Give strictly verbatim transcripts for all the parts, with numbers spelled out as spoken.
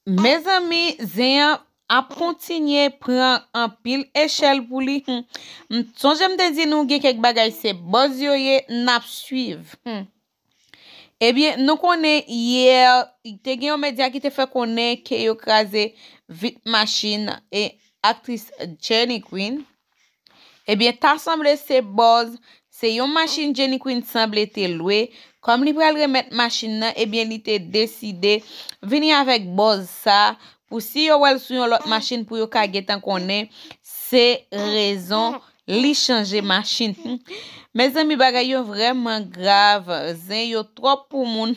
Mezanmi, zen an ap kontinye pran anpil echèl pou li. Hmm. M sonje m te di nou gen kèk bagay se buzz yo ye, n ap swiv. Hmm. Ebyen, nou konnen yè, te gen yon medya ki te fè konnen ke yo kraze vit machin e aktris Jenny Queen. Ebyen, ta sanble se buzz, se yon machin Jenny Queen sanble te lwe. Kòm li pral remèt machin nan, ebyen, li te deside vini avèk buzz sa, pou si yo wè l sou yon lòt machin, pou yo ka gentan konnen se rezon li chanje machin. Mezanmi, bagay yo vrèman grav. Zen yo twòp pou moun.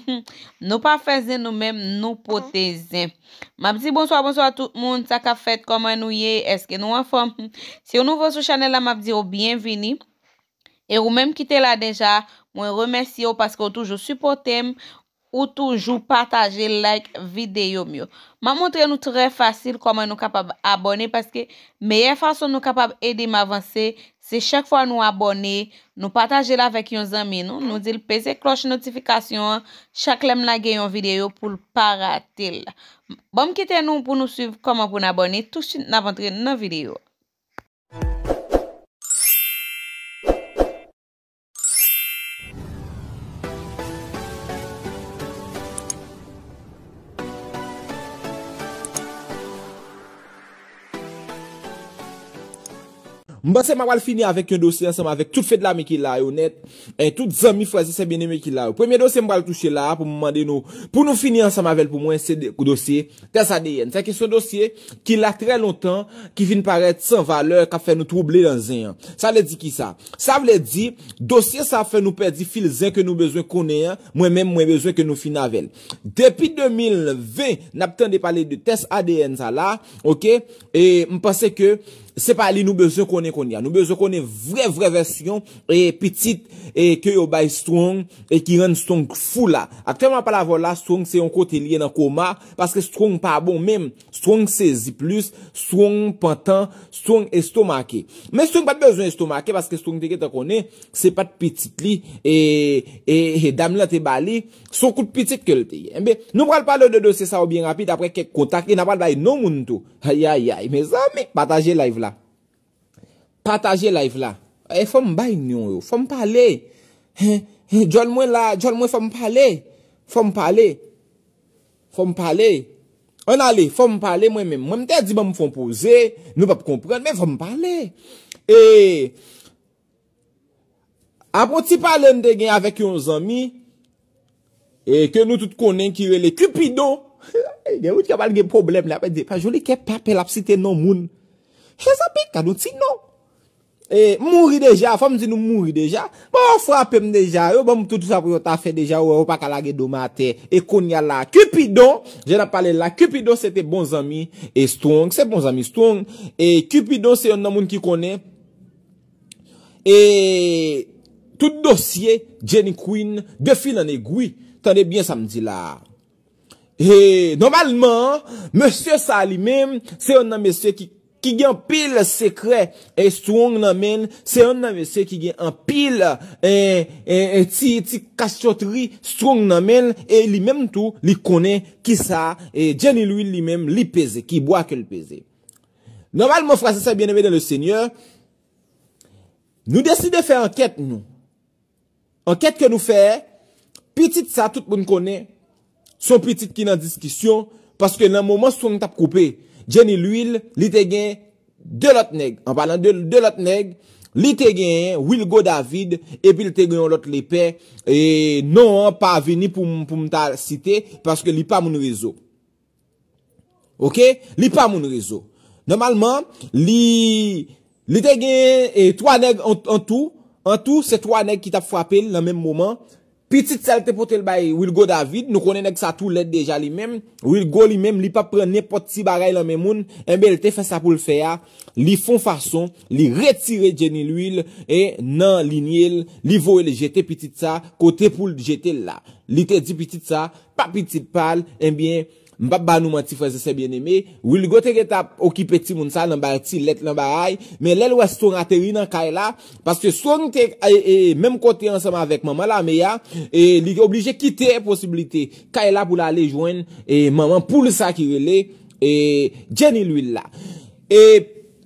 Nou pa fè zen nou menm, nou pote zen. M ap di bonswa, bonswa tout moun. Sa k ap fèt? Kòman nou ye? Èske nou anfòm? Si w nouvo sou chanèl la, m ap di w byenvini. E ou menm ki te la deja, mwen remèsye w paske w toujou sipòte m, ou toujou pataje, like videyo m yo. M ap montre nou trè fasil kòman nou kapab abòne, paske meyè fason nou kapab ede m avanse, se chak fwa nou abòne, nou pataje l avèk yon zanmi nou, nou di l peze klòch notifikasyon an, chak lè m lage yon videyo pou l pa rate l. Ban m kite nou pou nou swiv kòman pou n abòne, tousuit n ap antre nan videyo. M panse m ap al fini avèk yon dosye ansanm avèk tout fedlame ki la yo nèt, e tout zanmi, frè e sè byeneme ki la yo. Premye dosye m pral touche la a pou m mande nou, pou nou fini ansanm avè l pou mwen, se de- dosye tès A D N. Sa kesyon dosye ki la trè lontan, ki vin parèt san valè, k ap fè nou twouble nan zen an. Sa vle di kisa? Sa vle di, dosye sa ap fè nou pèdi fil zen ke nou bezwen konnen an, mwen menm, mwen bezwen ke nou fin avè l. Depi de mil ven, n ap tande pale de tès A D N sa la, oke? E m panse ke se pa li nou bezwen konnen kounye a. Nou bezwen konnen vrè, vrè vèsyon e pitit e ke yo bay Strong e ki rann Strong fou la. Aktyèlman, m ap pale avè w la, Strong se yon kote li ye nan koma, paske Strong pa bon menm. Strong sezi plis, Strong pantan, Strong estomake. Men Strong pa t bezwen estomake paske Strong te gentan konnen se pa t pitit li e, e, e dam lan te ba li, se yon kout pitit ke l te ye. Enben, nou pral pale de dosye sa yo byen rapid apre kèk kontak e n ap pral bay non moun tou. Ayayay, mezanmi, pataje live la. Pataje live la. E fò m bay non yo, fò m pale. Hen, hen, djòl mwen la, djòl mwen fò m pale. Fò m pale. Fò m pale. Ann ale, fò m pale mwen menm. Mwen m te di ban m fè yon poze, nou p ap konprann, men fò m pale. E apre yon ti pale m te gen avèk yon zanmi, e ke nou tout konnen ki rele Cupidon. Gen moun ki ap al gen pwoblèm la, ap di, pa Jolikè pa pè l ap site non moun. Mezanmi, gad yon ti non. E, m mouri deja, fò m di nou m mouri deja. Bon, yo frape m deja, yo ban m tout sa pou yo ta fè deja, yo, yo pa ka lage do m atè. E kounye a la, Cupidon, jan n ap pale la, Cupidon se te bon zanmi e Strong, se bon zanmi Strong. E Cupidon se yonn nan moun ki konnen e tout dosye Jenny Queen de fil an egwi. Tande byen sa m di la a. E, nòmalman, mesye sa li menm, se yonn nan mesye ki, ki gen anpil sekrè e Strong nan men l, se yonn nan mesye ki gen anpil, e, e, e ti, ti kasyotri Strong nan men l, e li menm tou, li konnen kisa, e Jenny Louis li menm, li peze, ki bwa ke l peze. Nòmalman, frè e sè byeneme dan le Senyè, nou deside fè ankèt nou. Ankèt ke nou fè, pitit sa tout moun konnen, se yon pitit ki nan diskisyon, paske nan moman Strong t ap koupe Jenny Louis, li te gen de lòt nèg. An palan de, de lòt nèg, li te gen Wilgo David, epi l te gen yon lòt lepè, e non an pa vini pou m, pou m ta site, paske li pa moun rezo. Oke? Li pa moun rezo. Nòmalman, li, li te gen, e, twa nèg an, an tou. An tou, se twa nèg ki t ap frape l nan menm moman. Pitit sa l te pote l bay Wilgo David. Nou konnen nèg sa tou lèd deja li menm. Wilgo li menm, li p ap pran nenpòt ti bagay nan men moun. Enben, l te fè sa pou l fè a. Li fè yon fason, li retire Jenny Louis e nan linye l, li voye l jete pitit sa kote pou l jete l la. Li te di pitit sa, pa pitit pa l, enben, M p ap ba nou manti, frè e sè byeneme. Wilgo te gentan ap okipe timoun sa nan bay ti lèt, nan bagay. Men lè l wè Strong ateri nan kay la, paske Strong te e, e, menm kote ansanm avèk manman lame a, e li oblije kite posiblite kay la pou l ale jwenn e manman poul sa ki rele e Jenny Lwil la. E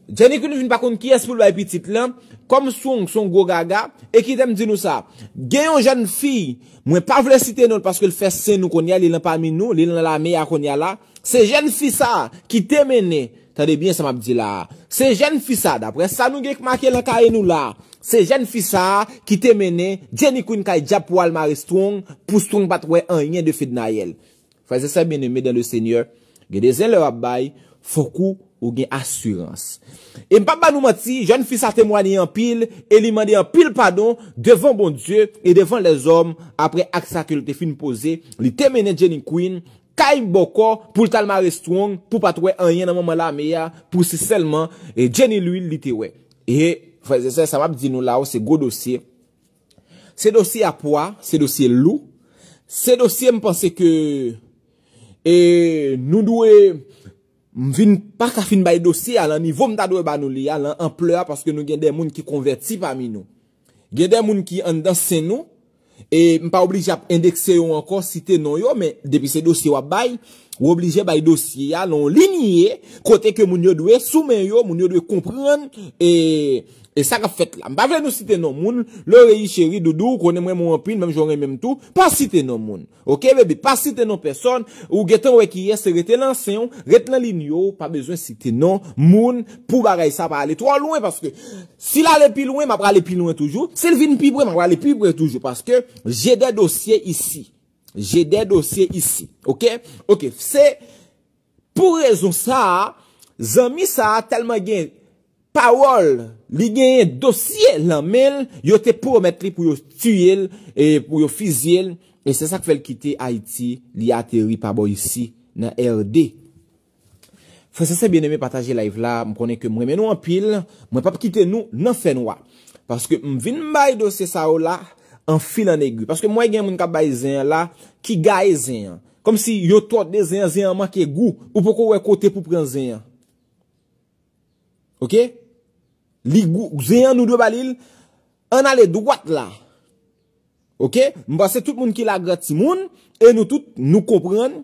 Jenny Queen vin pa konn kiyès pou l bay pitit lan, kòm Strong se yon gwo gaga, e kite m di nou sa, gen yon jèn fi, mwen pa vle site non l paske l fè sen nou kounye a, li lan pami nou, li lan lame a kounye a la, se jèn fi sa a ki te mennen, tande byen sa m ap di la a, se jèn fi sa a, daprè sa nou gen k make lan kaye nou la a, se jèn fi sa a ki te mennen Jenny Queen kay dyab pou al mare Strong, pou Strong pa t wè anyen de Fednaelle. Frè e sè byeneme dan le Senyè, gen de zen lè w ap bay, fòk ou, ou gen asirans. E m p ap ba nou manti, jèn fi sa temwanye anpil, e li mande anpil padon devan Bondye e devan lèzòm, aprè ak sa ke l te fin poze, li te mennen Jenny Queen kay bòkò pou l t al mare Strong, pou pa t wè anyen nan manman lame a, pou si sèlman e Jenny Lwil li te wè. E, frè e sè, sa m ap di nou la a, se gwo dosye. Se dosye a pwa, se dosye lou. Se dosye m panse ke e nou dwe, m vin pa ka fin bay dosye a lan nivo m ta dwe ba nou li a, lan anplè a, paske nou gen de moun ki konvèti pami nou. Gen de moun ki anndan sen nou, e m pa oblije ap endekse yo ankò, site non yo, men depi se dosye w ap bay, ou oblije bay dosye a lan yon linye kote ke moun yo dwe sou men yo, moun yo dwe konprann, e, e sa k ap fèt la. M pa vle nou site non moun, Loreyi cheri, Doudou, ou konnen mwen renmen w anpil, menm jan w renmen m tou, pa site non moun. Oke, baby, pa site non pèsòn, ou gentan wè kiyès, rete lan sen w, ret lan linye w, pa bezwen site non moun, pou bagay sa pa ale twò lwen, paske si l ale pi lwen, m ap prale pi lwen toujou, si l vin pi pre, m ap prale pi pre toujou, paske j'ai des dossiers ici. J'ai des dossiers ici. Oke? Oke, se pou rezon sa a, zanmi sa a tèlman gen pawòl, li genyen dosye lan men l, yo te pwomèt li pou yo tiye l, e pou yo fizye l, e se sa k fè l kite Ayiti, li ateri pa bò isi, nan R D. Frè e sè byeneme, pataje live la, m konnen ke m renmen nou anpil, mwen p ap kite nou nan fènwa. Paske m vin bay dosye sa yo la, an fil an egwi. Paske m wè gen moun k ap bay zen an la, ki gaye zen an. Kòmsi yo tòde zen an, zen an manke gou, ou poko wè kote pou pran zen an. Oke? Li gou, zen an nou dwe ba li l, ann ale dwat la. Oke? M panse tout moun ki la gran timoun, e nou tout, nou konprann,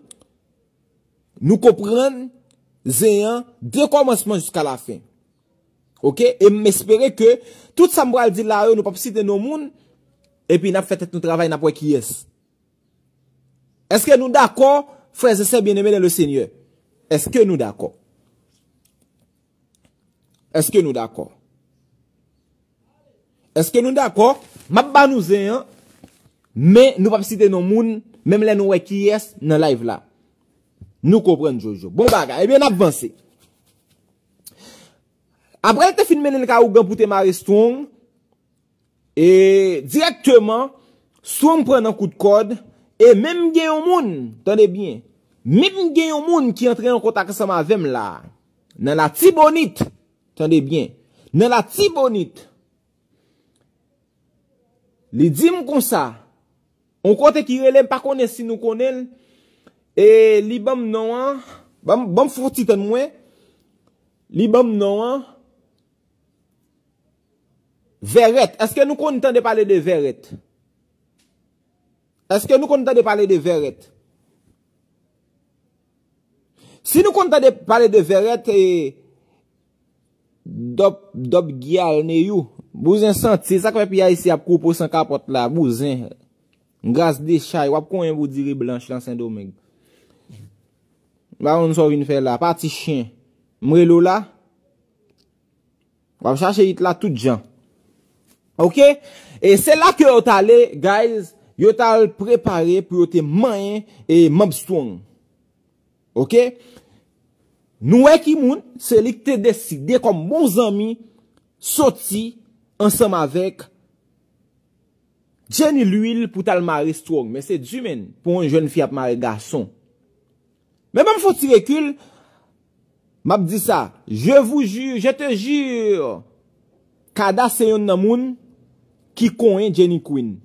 nou konprann zen an de kòmansman jiska lafen. Oke? E m espere ke tout sa m pral di la yo, nou p ap site non moun, epi n ap fè tèt nou travay, n ap wè kiyès. Èske nou dakò, frè e sè byeneme dan le Senyè? Èske nou dakò? Èske nou dakò? Èske nou dakò? M ap ba nou zen an, men nou p ap site non moun, menm lè nou wè kiyès nan live la. Nou konprann, Jojo. Bon bagay. Ebyen, n ap vanse. Aprè l te fin mennen l kay ougan pou te mare Strong, e dirèkteman, Strong pran nan kout kòd, e menm gen yon moun, tande byen, menm gen yon moun ki antre an kontak ansanm avè m la, nan Latibonit, tande byen, nan Latibonit, li di m konsa, yon kote ki rele, m pa konnen si nou konnen l, e li ban m non an, ban m, ban m fè yon ti tann mwen, li ban m non an, Vèrèt. Èske nou konn tande pale de Vèrèt? Èske nou konn tande pale de Vèrèt? Si nou konn tande pale de Vèrèt, e, Dòp, Dòp Gyal Neyou. Bouzen santi, sa k fè peyi Ayiti ap koupe w san kapòt la, bouzen. Gras de chay, w ap konyen pou diri blanch lan Sendomeng. M pa konn sa w vin fè la, pati chen. M rele w la? W ap chache it la tout jan. Oke? E se la ke yo t ale, guys, yo t al prepare pou yo te manyen e manm Strong. Oke? Nou wè ki moun, se li ki te deside kòm bon zanmi soti ansanm avèk Jenny Lwil pou t al mare Strong. Men se di, men, pou yon jèn fi ap mare gason. Men ban m fè yon ti rekil, m ap di sa. Je vous jure, je te jure, Kada se yonn nan moun ki konyen Jenny Queen.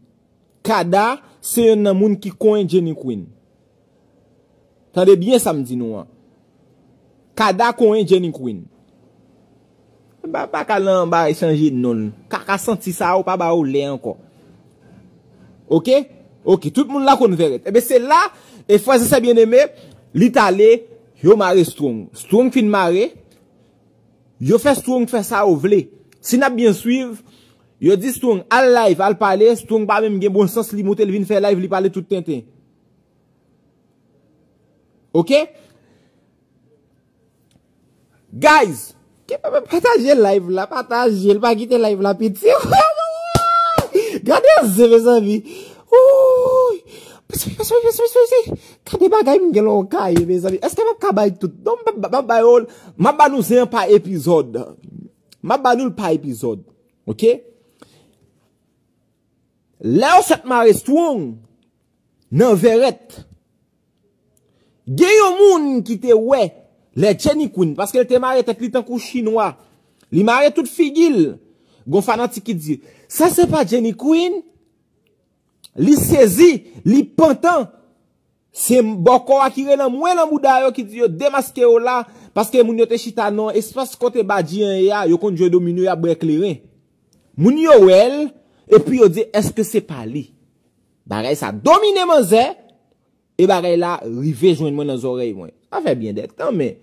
Kada se yonn nan moun ki konyen Jenny Queen. Tande byen sa m di nou an. Kada konyen Jenny Queen. Ba, pa ka nan bay chanje non l. Kaka santi sa ou pa ba ou lè ankò. Oke? Oke, tout moun la konn vèrèt. Ebe se la, e frè e sè byeneme, li t ale, yo mare Strong. Strong fin mare, yo fè Strong fè sa yo vle. Si n ap byen swiv, yo di Strong al live, al pale, Strong pa menm gen bon sans, li moute, li vin fè live, li pale tout tenten. Oke? Guys, ki pa pataje live la, pataje l, pa kite live la piti. Gade ze, mezanmi. Ouy. Gade bagay m gen lè w kaye, mezanmi. Èske m ap ka bay tout? Non, m ap bay yo, m ap ba nou zen an pa epizòd. M ap ba nou l pa epizòd. Oke? Lè yo sot mare Strong nan vèrèt, gen yon moun ki te wè lè Jenny Queen, paske l te mare tèt li tankou chinwa, li mare tout figi l. Gon fanatik ki di, sa se pa Jenny Queen? Li sezi, li pantan. Se bòkò a ki rele mwen nan bouda yo ki di yo demaske yo la, paske moun yo te chita nan espas kote Badji an ye a, yo konn jwe domino, y ap bwè kleren. Moun yo wè l, epi yo di, èske se pa li? Bagay sa domine manzè, e bagay la rive jwenn mwen nan zòrèy mwen. Sa fè byen dètan, men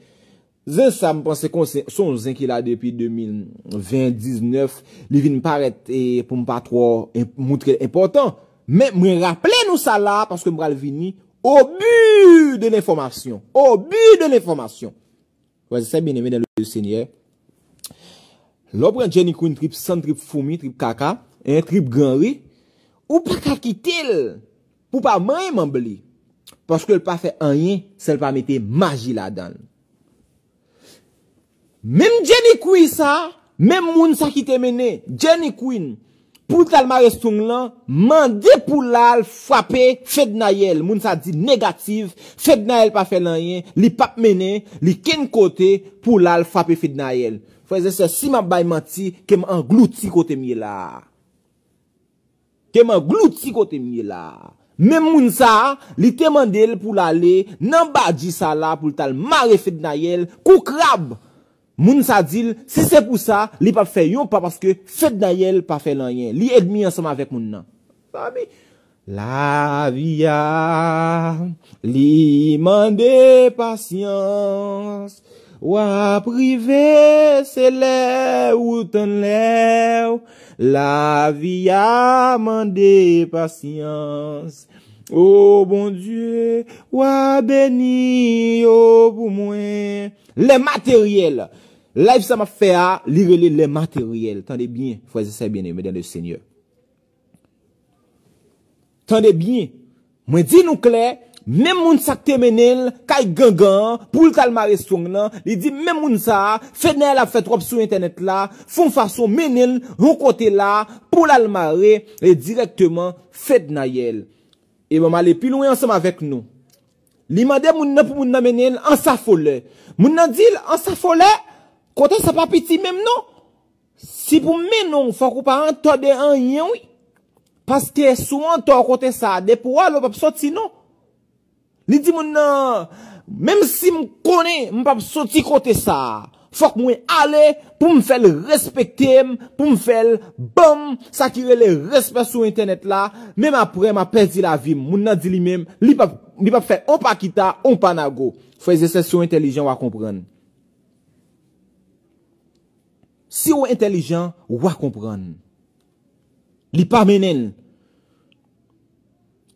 zen sa m panse se yon zen ki la depi de mil ven, diznèf, li vin parèt e pou m pa twò moutre l enpòtan. Men mwen raple nou sa la paske m pral vini au but de l'information. Au but de l'information. Frè e sè byeneme dans le Seigneur, lè w pran Jenny Queen trip sann, trip foumi, trip kaka, en, trip granri, ou pa ka kite l pou pa manyen manb li. Paske l pa fè anyen, sèl pa mete maji ladan l. Menm Jenny Queen sa, menm moun sa ki te mennen Jenny Queen pou l t al mare Strong lan, mande pou l al frape Fednaelle. Moun sa di negatif, Fednaelle pa fè l anyen, li p ap mennen li kenn kote pou l al frape Fednaelle. Frè e sè, si m ap bay manti, ke m anglouti kote m ye la a. Ke m anglouti kote m ye la a. Menm moun sa a, li te mande l pou l ale nan Badji sa la pou l t al mare Fednaelle kou krab. Moun sa di l, si se pou sa, li p ap fè yon pa paske Fednaelle pa fè l anyen. Li ènmi ansanm avèk moun nan. Sa vle di, lavi a, li mande pasyans. W ap rive, se lè ou tann lè w. Lavi a mande pasyans. O Bondye, w a beni yo pou mwen. Lè materyèl. Live sa m ap fè a, li rele lè materyèl. Tande byen, frè e sè byeneme dans le Seigneur. Tande byen, mwen di nou klè, menm moun sa k te mennen l kay gangan an pou l t al mare Strong nan, li di menm moun sa a, Fednaelle ap fè twòp sou entènèt la, fè yon fason mennen l yon kote la pou l al mare e dirèkteman Fednaelle. E ban m ale pi lwen ansanm avèk nou. Li mande moun nan pou moun nan mennen l Ansafolè. Moun nan di l, Ansafolè, kote sa pa piti menm non. Si pou m mennen w, fòk ou pa antò de anyen, wi. Paske si w antò kote sa a, depi w ale, w p ap soti, non. Li di moun nan, menm si m konnen m p ap soti kote sa a, fòk mwen ale pou m fè l respekte m, pou m fè l ban m sa ki rele respè sou entènèt la, menm apre m ap pèdi lavi m. Moun nan di li menm, li p ap, li p ap fè on pa kita, on pa nago. Frè e sè, si w entèlijan, w a konprann. Si w entèlijan, w a konprann. Li pa mennen l.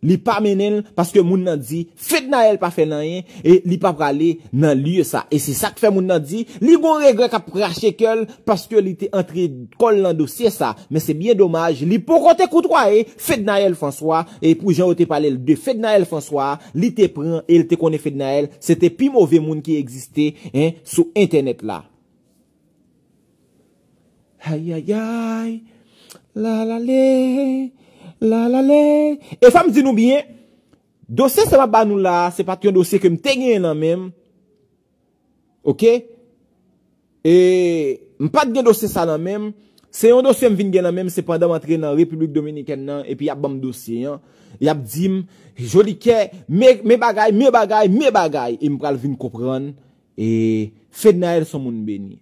Li pa mennen l paske moun nan di Fednaelle pa fè l anyen e li pa prale nan lye sa. E se sa k fè moun nan di li gon regrè k ap krache kè l paske li te antre kò l nan dosye sa. Men se byen domaj, li poko te koutwaye Fednaelle François e pou jan yo te pale l de Fednaelle François, li te pran e l te konnen Fednaelle se te pi move moun ki egziste, en, sou entènèt la. Ayayay, lalale, lalale. E fò m di nou byen, dosye sa m ap ba nou la a, se pa t yon dosye ke m te genyen nan men m. Oke? E m pa t gen dosye sa nan men m. Se yon dosye m vin gen nan men m, se pandan m antre nan Repiblik Dominikèn nan, epi y ap ban m dosye an, y ap di m, Jolikè, men, men bagay, men bagay, men bagay, e m pral vin konprann, e Fednaelle se yon moun beni.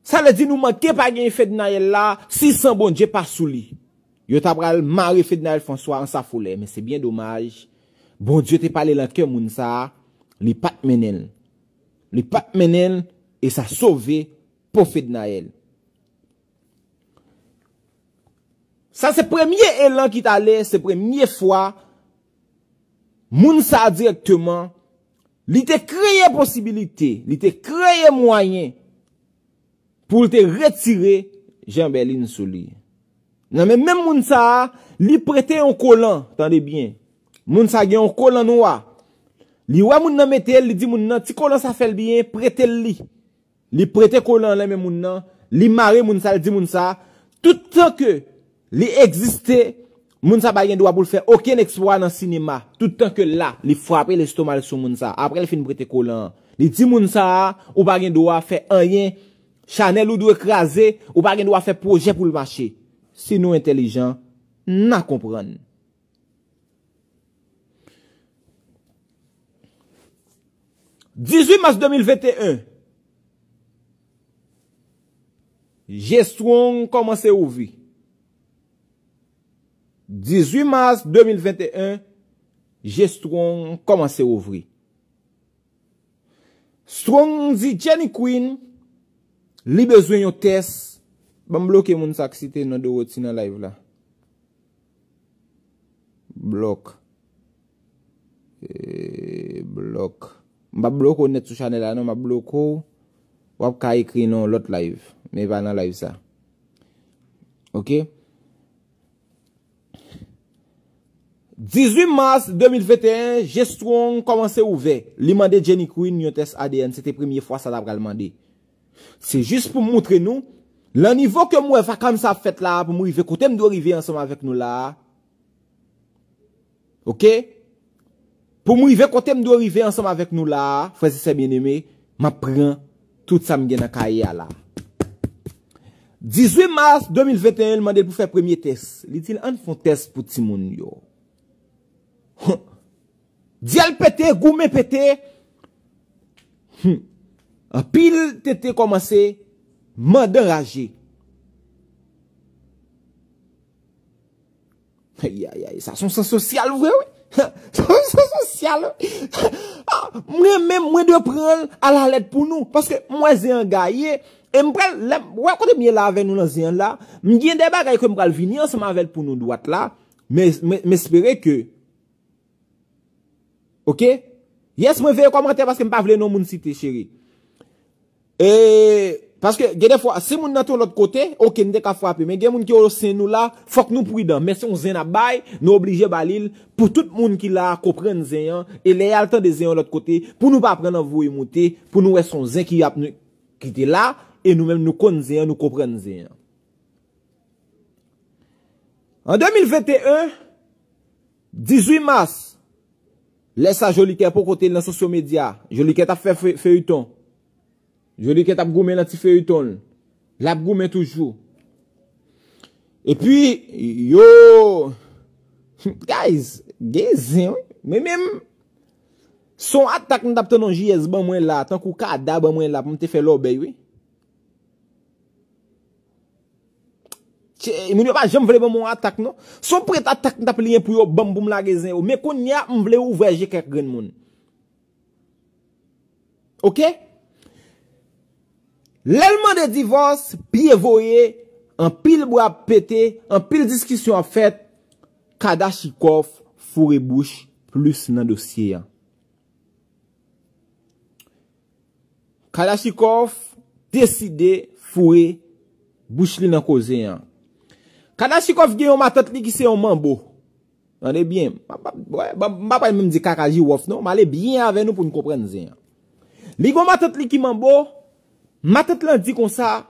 Sa vle di nou manke pa gen Fednaelle la, si san Bondye pa sou li. Yo ta pral mare Fednaelle François an safoulè, men se byen domaj, Bondye te pale lan kè moun sa a, li pa t mennen l. Li pa t mennen l, e sa sove po Fednaelle. Sa se premye elan ki t ale, se premye fwa moun sa a dirèkteman, li te kreye posibilite, li te kreye mwayen pou l te retire Jean Berlin sou li. Nan men menm moun sa a, li prete yon kolan, tande byen. Moun sa gen yon kolan nwa. Li wè moun nan mete l, li di moun nan, ti kolan sa fè l byen, prete l li. Li prete kolan an nan men moun nan, li mare moun sa, li di moun sa, tout tan ke li egziste, moun sa pa gen dwa pou l fè okenn eksplwa nan sinema. Tout tan ke l la, li frape lestoma l sou moun sa. Apre l fin prete kolan an, li di moun sa a, ou pa gen dwa fè anyen, chanèl ou dwe kraze, ou pa gen dwa fè pwojè pou l mache. Si nou entèlijan, n a konprann. Dizuit mas de mil venteyen, je Strong kòmanse ouvri. Dizuit mas de mil venteyen, je Strong kòmanse ouvri. Strong di Jenny Queen, li bezwen yon tès. Ban m bloke moun sa k site non Dorothy nan live la. Blòk. E, blòk. M p ap bloke w nèt sou chanèl la non, m ap bloke w. W ap ka ekri nan yon lòt live, men pa nan live sa. Oke? Dizuit mas de mil venteyen, je Strong kòmanse ouvè. Li mande Jenny Queen yon tès A D N, se te premye fwa sa ta pral mande. Se jis pou m moutre nou, lan nivo ke m wè vakam sa ap fèt la a, pou m rive kote m dwe rive ansanm avèk nou la a. Oke? Pou m rive kote m dwe rive ansanm avèk nou la a, frè e sè byeneme, m ap pran tout sa m gen nan kaye a la. Dizuit mas de mil venteyen, l mande l pou fè premye tès. Li di l, ann fè yon tès pou timoun yo. Dyèl pete, goumen pete. Hmm. Anpil tete kòmanse mande anraje. Ayayay, sa se yon sans sosyal vre, wi. Sa se yon sans sosyal, wi. Ah, mwen menm, mwen dwe pran l alalèt pou nou. Paske m wè zen an gaye. E m pral, lè m wè kote m ye la avè nou nan zen an la, m gen de bagay ke m pral vini ansanm avè l pou nou dwat la. Men, men, m espere ke Oke? Yes, mwen veye kòmantè paske m pa vle non moun site, cheri. E, paske gen de fwa, si moun nan te yon lòt kote, oke, n te ka frape. Men gen moun ki o sen nou la, fòk nou pridan. Men se yon zen n ap bay, nou oblije ba li l pou tout moun ki la a konprann zen an. E lè y al tande zen yon lòt kote, pou nou pa pran nan voye moute, pou nou wè se yon zen ki ap nou, ki te la, e nou menm nou konn zen an, nou konprann zen an. An de mil venteyen, dizuit mas, lè sa Jolikè poko te nan sosyo medya, Jolikè t ap fè fe-, feyiton. Jolikè t ap goumen nan ti feyiton l. L ap goumen toujou. Epi, yo, guys, gen zen, wi. Men menm, se yon atak m t ap tann yon J S ban mwen la, tankou Kada ban mwen la, pou m te fè lòbèy, wi. Tche, moun yo pa janm vle ban m yon atak, non. Se yon prèt atak m t ap liyen pou yo ban m pou m lage zen yo. Men kounye a, m vle ouvè je kèk grenn moun. Oke? Lè l mande divòs, pye voye, anpil bwa ap pete, anpil diskisyon ap fèt, Kadachikòf foure bouch plis nan dosye a. Kadachikòf deside foure bouch li nan koze an. Kadachikòf gen yon matant li ki se yon manbo. Tande byen, m pa, m pa, m pa pral menm di kaka jiwòf non, m ale byen avè nou pou n konprann zen an. Li gen yon matant li ki manbo, matant lan di konsa,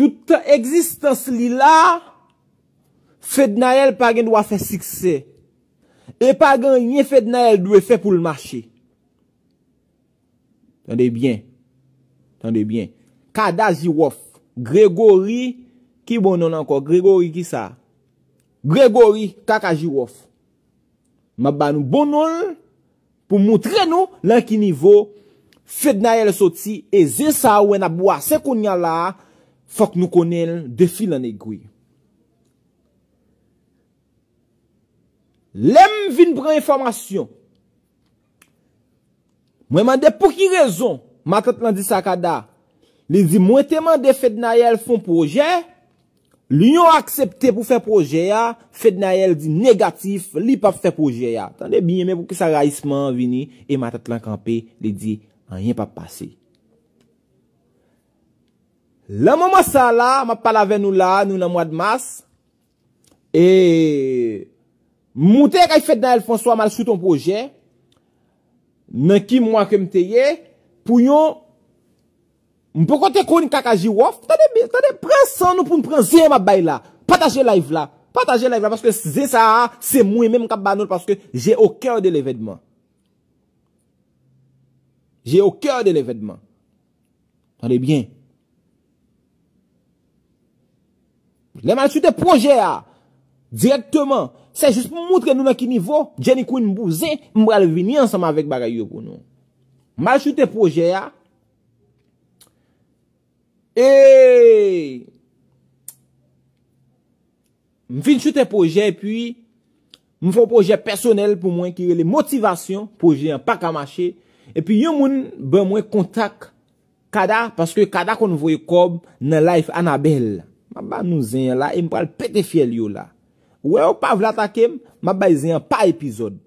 toutan egzistans li la, Fednaelle pa gen dwa fè siksè. E pa gen anyen Fednaelle dwe fè pou l mache. Tande byen. Tande byen. Kada Jiwòf. Gregory, ki bon non l ankò? Gregory kisa? Gregory Kaka Jiwòf. M ap ba nou bon non l pou moutre nou nan ki nivo Fednaelle soti e zen sa a ou wè n ap bwase kounye a la a, fòk nou konnen l de fil an egwi. Lè m vin pran enfòmasyon, mwen mande pou ki rezon matant lan di sa Kada. Li di, mwen te mande Fednaelle fè yon pwojè, Lion aksepte pou fè pwojè a, Fednaelle di negatif, li p ap fè pwojè a. Tande byen, men poukisa rayisman an vini e matant lan kanpe, li di anyen p ap pase. Lan moman sa la, m ap pale avè nou la, nou nan mwa de mas, e m moute kay Fednaelle François, m al choute yon pwojè, nan ki mwa ke m te ye, pou yon M poko te konn Kaka Jiwòf. Tande byen, tande, pran san nou pou n pran zen m ap bay la. Pataje live la. Pataje live la, paske zen sa a, se mwen menm k ap ba nou l, paske j'ai au cœur de l'événement. J'ai au cœur de l'événement. Tande byen. Lè m al choute pwojè a, dirèkteman, se jis pou m moutre nou nan ki nivo Jenny Queen bouzen, m pral vini ansanm avèk bagay yo pou nou. M al choute pwojè a, E m fin choute pwojè, epi m fè yon pwojè pèsonèl pou mwen ki rele Motivasyon. Pwojè an pa ka mache. Epi yon moun ban mwen kontak Kada, paske Kada konn voye kòb nan live Anabèl. M ap ba nou zen an la, e m pral pete fyèl yo la. Ou wè, yo pa vle atake m, m ap bay zen an pa epizòd.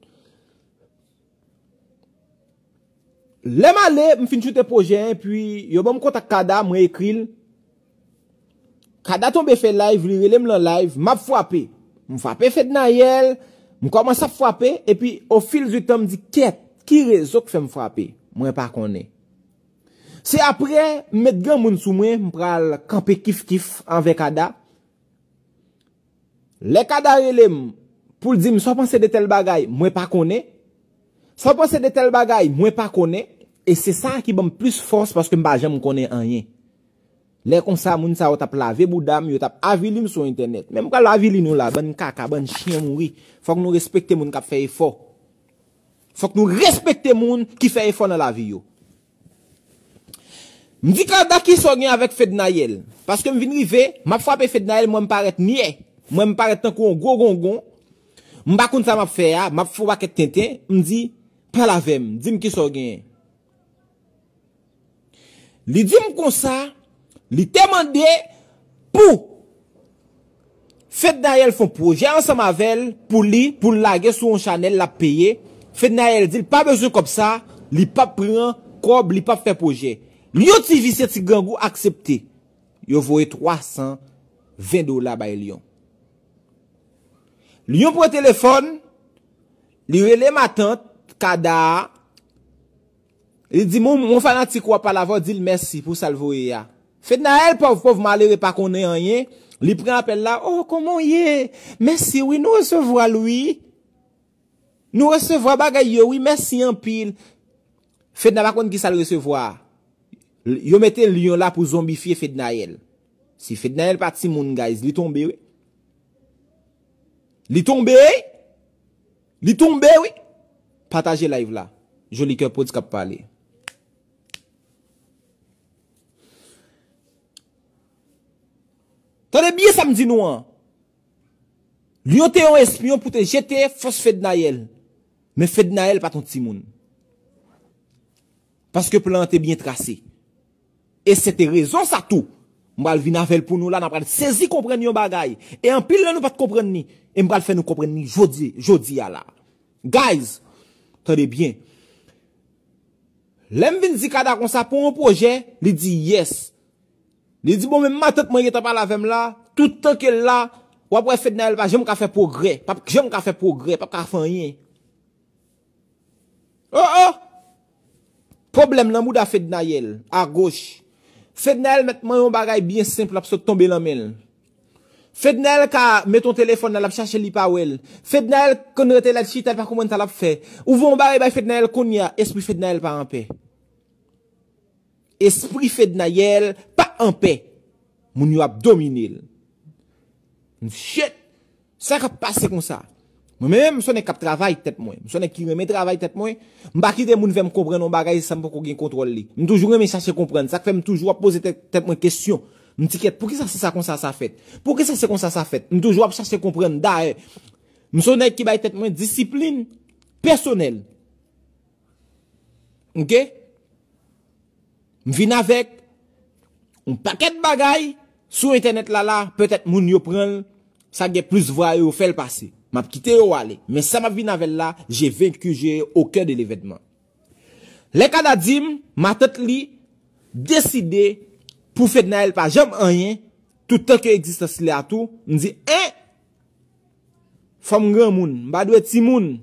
Lè m ale, m fin choute pwojè an, epi yo ban m kontak Kada, mwen ekri l. Kada tonbe fè live, li rele m lan live, m ap frape. M frape Fednaelle, m kòmanse ap frape, epi au fil du temps, m di, kèt, ki rezon k fè m frape? Mwen pa konnen. Se apre, m met granmoun sou mwen, m pral kanpe kif kif anvè Kada. Lè Kada rele m pou l di m sa w panse de tèl bagay, mwen pa konnen. Sa w panse de tèl bagay, mwen pa konnen. E se sa ki ban m plis fòs paske m pa janm konnen anyen. Lè konsa, moun sa yo t ap lave bouda m, yo t ap avili m sou entènèt. Men m pral avili nou la, bann kaka, bann chen mouri. Fòk nou respekte moun k ap fè efò. Fòk nou respekte moun ki fè efò nan lavi yo. M di Kada kisa w gen avèk Fednaelle. Paske m vin rive, m ap frape Fednaelle, m wè m parèt nyè. M wè m parèt tankou yon gwo gongon. M pa konn sa m ap fè a, m ap fè yon pakèt tenten. M di, pale avè m, di m kisa w genyen. Li di m konsa, li te mande pou Fednaelle fè yon pwojè ansanm avè l pou li, pou l lage sou yon chanèl l ap peye. Fednaelle di l pa bezwen kòb sa, li p ap pran kòb, li p ap fè pwojè. Lion T V se ti grangou aksepte. Yo voye twa san ven dola bay Lion. Lion pran telefòn, li rele matant Kada a, li di, mon, mon fanatik ou ap pale avè w, di l mèsi pou sa l voye a. Fednaelle, pòv, pòv malere pa konnen anyen, li pran apèl la, oh, kòman w ye? Mèsi, wi, nou resevwa l, wi. Nou resevwa bagay yo, wi, mèsi anpil. Fedna pa konn kisa l resevwa a. Yo mete Lion la pou zonbifye Fednaelle. Si Fednaelle pa timoun, guys, li tonbe, wi. Li tonbe, wi. Li tonbe, wi. Pataje live la. Joli kè pwodz k ap pale. Tande byen sa m di nou an. Lion te yon espyon pou te jete fòs Fednaelle. Men Fednaelle pa t yon timoun. Paske plan an te byen trase. E se te rezon sa tou. M pral vin avè l pou nou la, n a pral sezi konprann yon bagay. E anpil nan nou pa t konprann ni. E m pral fè nou konprann ni jodi, jodi a la. Guys, tande byen. Lè m vin di Kada konsa pou yon pwojè, li di yes. Li di, bon, men matant mwen gentan pale avè m la, tout tan ke l la, w ap wè Fednaelle pa janm ka fè pwogrè, p ap janm ka fè pwogrè, p ap ka fè anyen. Oh, oh! Pwoblèm nan bouda Fednaelle, agoch. Fednaelle mèt manyen yon bagay byen senp, l ap sot tonbe nan men l. Fednaelle ka met yon telefòn nan, l ap chache, li pa wè l. Fednaelle konn rete la chita, l pa konprann sa l ap fè. Ou voye yon bagay bay Fednaelle kounye a, espri Fednaelle pa anpè. Espri Fednaelle pa anpè. Moun yo ap domine l. M di, shit, sa k ap pase konsa? Mwen menm, m se yon nèg k ap travay tèt mwen. M se yon nèg ki renmen travay tèt mwen. M pa kite moun fè m konprann yon bagay san m poko gen kontwòl li. M toujou renmen chache konprann. Sa k fè m toujou ap poze tèt, tèt mwen kesyon. M di, kèt, poukisa se sa konsa sa fèt? Poukisa se konsa sa fèt? M toujou ap chache konprann. Dayè, m se yon nèg ki bay tèt mwen disiplin pèsonèl. Oke? M vin avèk yon pakèt bagay sou entènèt la la, petèt moun yo pran l, sa gen plis vwa yo fè l pase. M ap kite yo ale. Men sa m ap vin avè l la, j'ai vaincu, j'ai au cœur de l'événement. Lè Kada di m, matant li deside pou Fednaelle pa janm anyen, tout tan ke egzistans li a tou, m di, en! Fò m granmoun, m pa dwe timoun.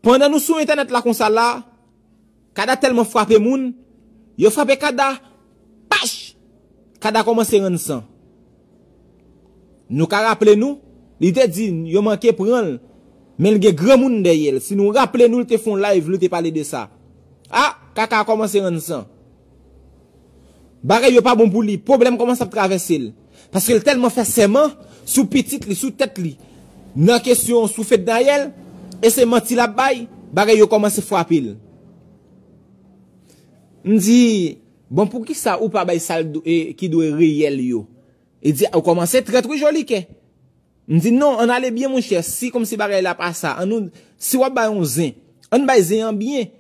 Pandan nou sou entènèt la konsa la, Kada tèlman frape moun, yo frape Kada, pach! Kada kòmanse rann san. Nou ka raple nou, li te di yo manke pran l, men l gen granmoun dèyè l. Si nou raple nou, li te fè yon live, li te pale de sa. A, Kaka a kòmanse rann san. Bagay yo pa bon pou li, pwoblèm kòmanse ap travèse l. Paske l tèlman fè sèman sou pitit li, sou tèt li, nan kesyon sou Fednaelle, e se manti l ap bay, bagay yo kòmanse frape l. M di, bon, poukisa ou pa bay sa l dwe- e, ki dwe reyèl yo? E di, ou kòmanse trèt wi, Jolikè. M di, non, ann ale byen, monchè, si kòmsi bagay la pa sa, ann nou, si w ap bay yon zen, ann bay zen an byen.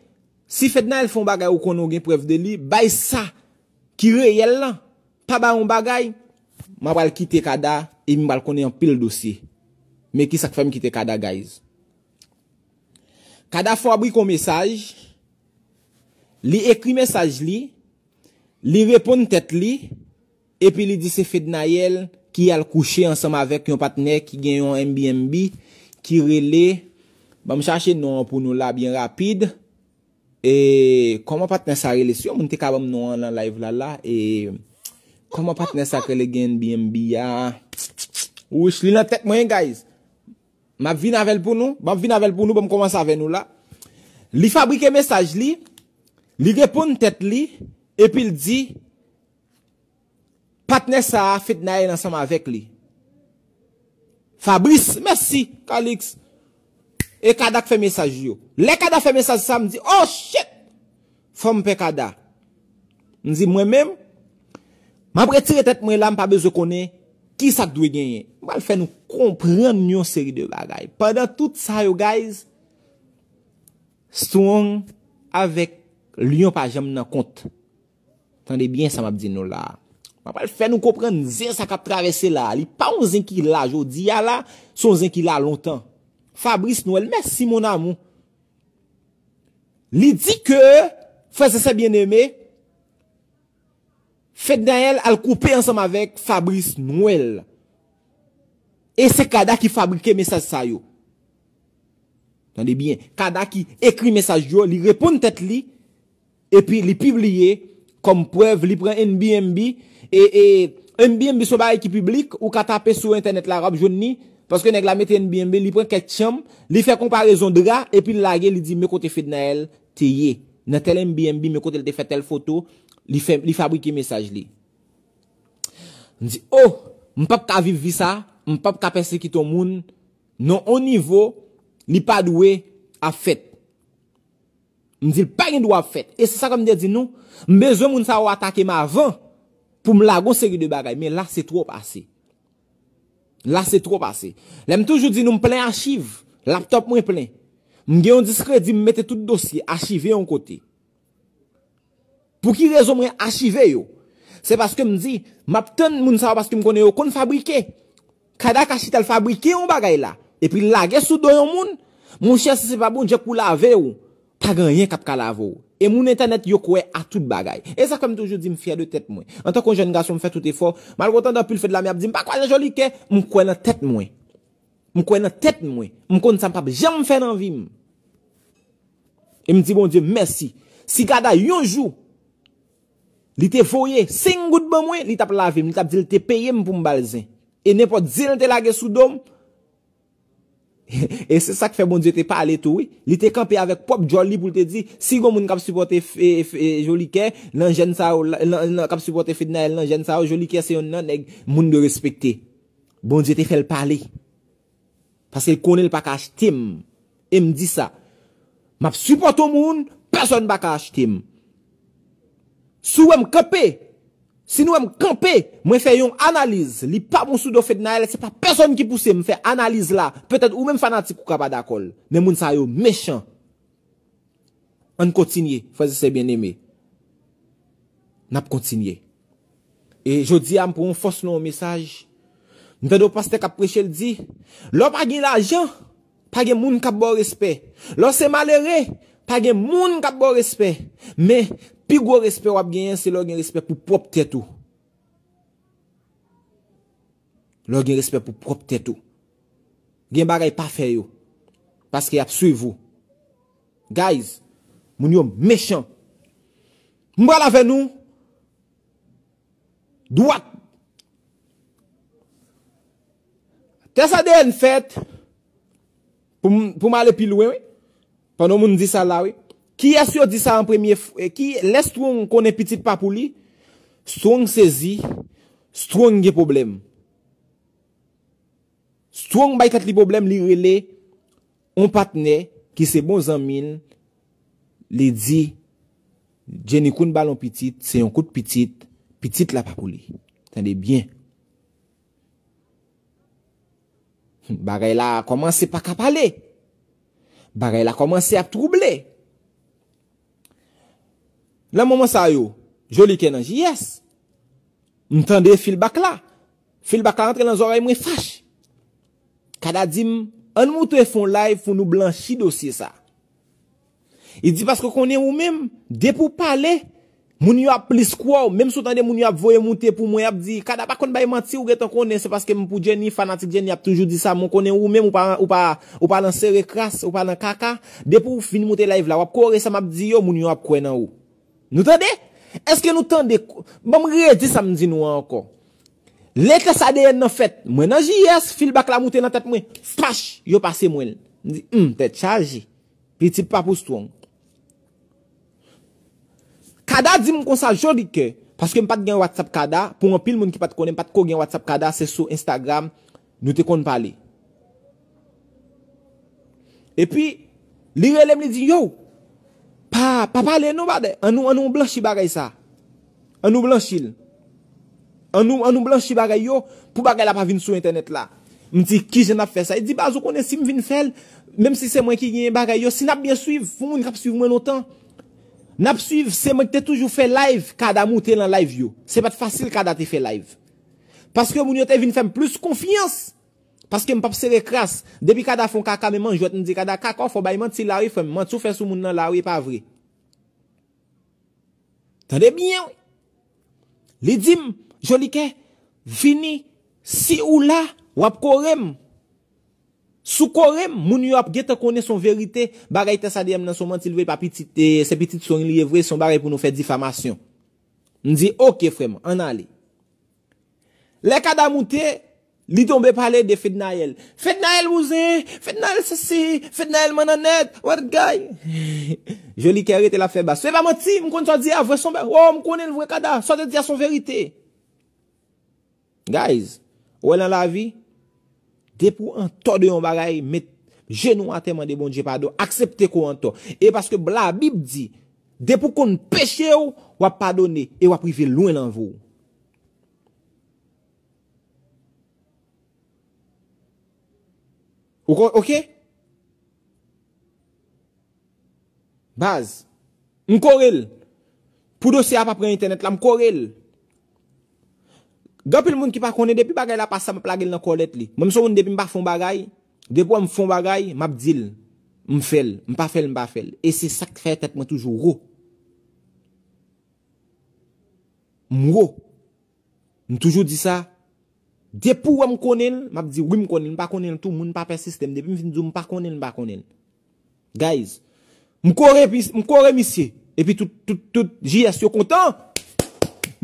Si Fednaelle fè yon bagay ou konnen ou gen prèv de li, bay sa ki reyèl lan. Pa bay yon bagay, m a pral kite Kada, e m pral konnen anpil dosye. Men ki sa k fè m kite Kada, guys? Kada fabrike yon mesaj, li ekri mesaj li, li reponn tèt li, epi li di se Fednaelle ki al kouche ansanm avèk yon patnè ki gen yon Airbnb ki rele, ban m chache non an pou nou la byen rapid. E kòman patnè sa rele? Si yon moun te ka ban m non an nan live la la, e kòman patnè sa k rele gen Airbnb a? Wouch, li nan tèt mwen, guys. M ap vin avè l pou nou, m ap vin avè l pou nou, ban m kòmanse avè nou la. Li fabrike mesaj li, li reponn tèt li, epi l di, patnè sa a, Fednaelle ansanm avèk li. Fabrice, mèsi, Calix. E Kada k fè mesaj yo. Lè Kada fè mesaj sa, m di, oh shit! Fò m pè Kada. M di, mwen menm, m ap retire tèt mwen la, m pa bezwen konnen ki sa k dwe genyen. M pral fè nou konprann yon seri de bagay. Pandan tout sa yo, guys, Strong avèk Lyon pa janm nan kont. Tande byen sa m ap di nou la a. M ap al fè nou konprann zen sa k ap travèse la a. Li pa yon zen ki la jodi a la, se yon zen ki la lontan. Fabrice Noël, mèsi mon amour. Li di ke, frè e sè byeneme, Fednaelle al koupe ansanm avèk Fabrice Noël. E se Kada ki fabrike mesaj sa yo. Tande byen, Kada ki ekri mesaj yo, li reponn tèt li, epi li pibliye kòm prèv, li pran Airbnb, e, e Airbnb se yon bagay ki piblik, ou ka tape sou entènèt la, w ap jwenn li, paske nèg la mete Airbnb, li pran kèk chanm, li fè konparezon dra, epi l lage, li di, men kote Fednaelle te ye. Nan tèl Airbnb, men kote l te fè tèl foto, li fè, li fabrike mesaj li. M di, oh, m p ap ka viv vi sa, m p ap ka pèsekite yon moun, nan yon nivo, li pa dwe ap fèt. M di l pa gen dwa ap fèt. E se sa ke m te di nou, m bezwen moun sa yo atake m avan pou m lage yon seri de bagay. Men la, se twòp ase. La, se twòp ase. Lè m toujou di nou, m plen achiv, laptòp mwen plen. M gen yon disk redi, m mete tout dosye, achive yon kote. Pou ki rezon mwen achive yo? Se paske m di, m ap tann moun sa yo paske m konnen yo konn fabrike. Kada ka chita l fabrike yon bagay la, epi l lage sou do yon moun, monchè, si se pa Bondye k pou lave w, pa gen anyen k ap ka lave w. E moun entènèt yo kwè a tout bagay. E sa k fè m toujou di m fyè de tèt mwen. Antanke yon jèn gason, m fè tout efò. Malgre w tande anpil Fednaelle ap di m pa kwè nan Jolikè, m kwè nan tèt mwen. M kwè nan tèt mwen. M konn sa m p ap janm fè nan vi m. E m di Bondye mèsi. Si Kada yon jou, li te voye senk goud ban mwen, li t ap lave m, li t ap di l te peye m pou m ba l zen. E nenpòt zen l te lage sou do m, E se sa k fè Bondye te pale tou, wi. Li te kanpe avèk pwòp djòl li pou l te di, si gon moun k ap sipòte F-, e, F-, e, Jolikè nan jèn sa yo, nan, nan, k ap sipòte Fednaelle nan jèn sa yo, Jolikè se yonn nan nèg moun dwe respekte. Bondye te fè l pale. Paske l konnen l pa ka achte m. E m di sa. M ap sipòte yon moun, pèsonn pa ka achte m. Si w wè m kanpe, si nou wè m kanpe, mwen fè yon analiz. Li pa bon sou do Fednaelle, se pa pèsonn ki pouse m fè analiz la. Petèt ou menm fanatik ou ka pa dakò l. Men moun sa yo mechan. Ann kontinye, frè e sè byeneme. N ap kontinye. E jodi a, m pran yon fòs nan yon mesaj. M tande yon pastè k ap preche, l di, lè w pa gen lajan, pa gen moun k ap ba w respè. Lè w se malere, pa gen moun k ap ba w respè. Men, pi gwo respè w ap genyen, se lè w gen respè pou pwòp tèt ou. Lè w gen respè pou pwòp tèt ou. Gen bagay pa fè yo. Paske y ap swiv ou. Guys, moun yo mechan. M pral avè nou dwat. Tès A D N fèt pou m, pou m ale pi lwen, wi. Pandan moun di sa la, wi. Kiyès yo di sa an premye f-, e ki, lè Strong konnen pitit pa pou li, Strong sezi, Strong gen pwoblèm. Strong bay tèt li pwoblèm, li rele yon patnè ki se bon zanmi l, li di, Jenny Queen ba l yon pitit, se yon kout pitit, pitit la pa pou li. Tande byen. Bagay la kòmanse pa ka pale. Bagay la kòmanse ap twouble. Nan moman sa yo, Jolikè nan J S. M tande feedback la. Feedback la rantre nan zòrèy mwen fach. Kada di m, ann moute fè yon live pou nou blanchi dosye sa. Li di paske konnen ou menm, depi w pale, moun yo ap plis kwè w. Menm si w tande moun yo ap voye moute pou mwen, y ap di, Kada pa konn bay manti, ou gentan konnen, se paske m pou Jenny, fanatik Jenny ap toujou di sa, men w konnen ou menm, ou pa, ou pa, ou pa nan sere kras, ou pa nan kaka. Depi w fin moute live la, w ap kore sa m ap di yo, moun yo ap kwè nan ou. Nou tande? Èske nou tande? Ban m redi sa m di nou an ankò. Lè tès A D N nan fèt, mwen nan J S, feedback la moute nan tèt mwen. Fach, yo pase mwen l. M di, hmm, tèt chaje. Pitit pa pou Strong. Kada di m konsa, Jolikè, paske m pa t gen WhatsApp Kada, pou anpil moun ki pa t konnen, m pa t ko gen WhatsApp Kada, se sou Instagram, nou te konn pale. Epi, li rele m, li di, yo, pa, pa pale non, badè. An nou, an nou blanchi bagay sa. An nou blanchi l. An nou, an nou blanchi bagay yo, pou bagay la pa vin sou entènèt la. M di, kijan n ap fè sa? Li di, baz, ou konnen si m vin fè l, menm si se mwen ki genyen bagay yo, si n ap byen swiv, pou moun k ap swiv mwen lontan, n ap swiv, se mwen ki te toujou fè live, Kada moute nan live yo. Se pa t fasil Kada te fè live. Paske moun yo te vin fè m plis konfyans. Paske m p ap sere kras. Depi Kada fè yon kaka, menm an jwèt, m di, Kada, kaka w fè, w bay manti la wi, frè m. Manti w fè sou moun nan la wi, e pa vre. Tande byen, wi. Li di m, Jolikè, vini, si ou la, w ap kore m. Si w kore m, moun yo ap gentan konnen se yon verite, bagay tès A D N nan se yon manti, li vle pa pitit, e, se pitit Strong li ye vre, se yon bagay pou nou fè difamasyon. M di, oke, frè m, ann ale. Lè Kada moute, li tonbe pale de Fednaelle. Fednaelle bouzen, Fednaelle sesi, Fednaelle mannannèt, what guy? Jolikè rete l ap fè bas. Se pa manti, m konn sa w di a vre, se yon ba-, oh, m konnen l vre, Kada. Sa w te di a se yon verite. Guys, ou wè nan lavi, depi w an tò de yon bagay, met jenou atè, mande Bondye padon, aksepte ke w an tò. E paske Labib di, depi w konn peche w, w ap padone e w ap rive lwen nan vi w. Ou ko-, oke? Baz, m kore l. Pou dosye a pa pran entènèt la, m kore l. Gen anpil moun ki pa konnen, depi bagay la pase, m ap lage l nan kòlèt li. Mwen, m se yon moun, depi m pa fè yon bagay, depi w wè m fè yon bagay, m ap di l. M fè l. M pa fè l, m pa fè l. E se sa k fè tèt mwen toujou wo. M wo. M toujou di sa. Depi w wè m konnen l, m ap di wi m konnen l, m pa konnen l tou, moun pa pèsiste m. Depi m fin di w m pa konnen l, m pa konnen l. Guys, m kore, m kore misye. Epi tout, tout, tout J S yo kontan.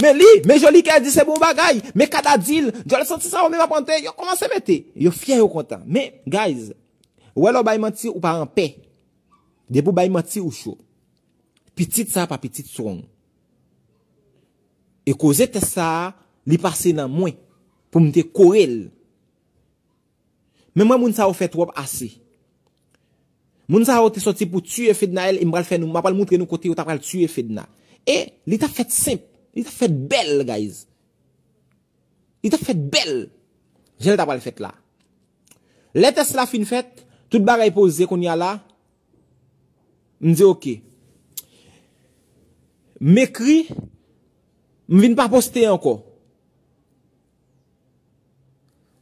Men li, men Jolikè di se bon bagay. Men Kada di l, djòl santi sa yo menm ap antre, yo kòmanse mete. Yo fyè, yo kontan. Men, guys, Ou wè lè w bay manti, ou pa anpè. Depi w bay manti, ou cho. Pitit sa pa pitit strong. E koze tès sa a, li pase nan mwen pou m te kore l. Men mwen, moun sa yo fè twòp ase. Moun sa yo te sòti pou tiye Fednaelle, e m pral fè nou, m pral moutre nou kote yo ta pral tiye Fedna. E li t ap fèt senp, li t ap fèt bèl, guys. Li t ap fèt bèl. Jan l ta pral fèt la. Lè tès la fin fèt, tout bagay poze kounye a la, m di oke. M ekri, m vin pa poste ankò.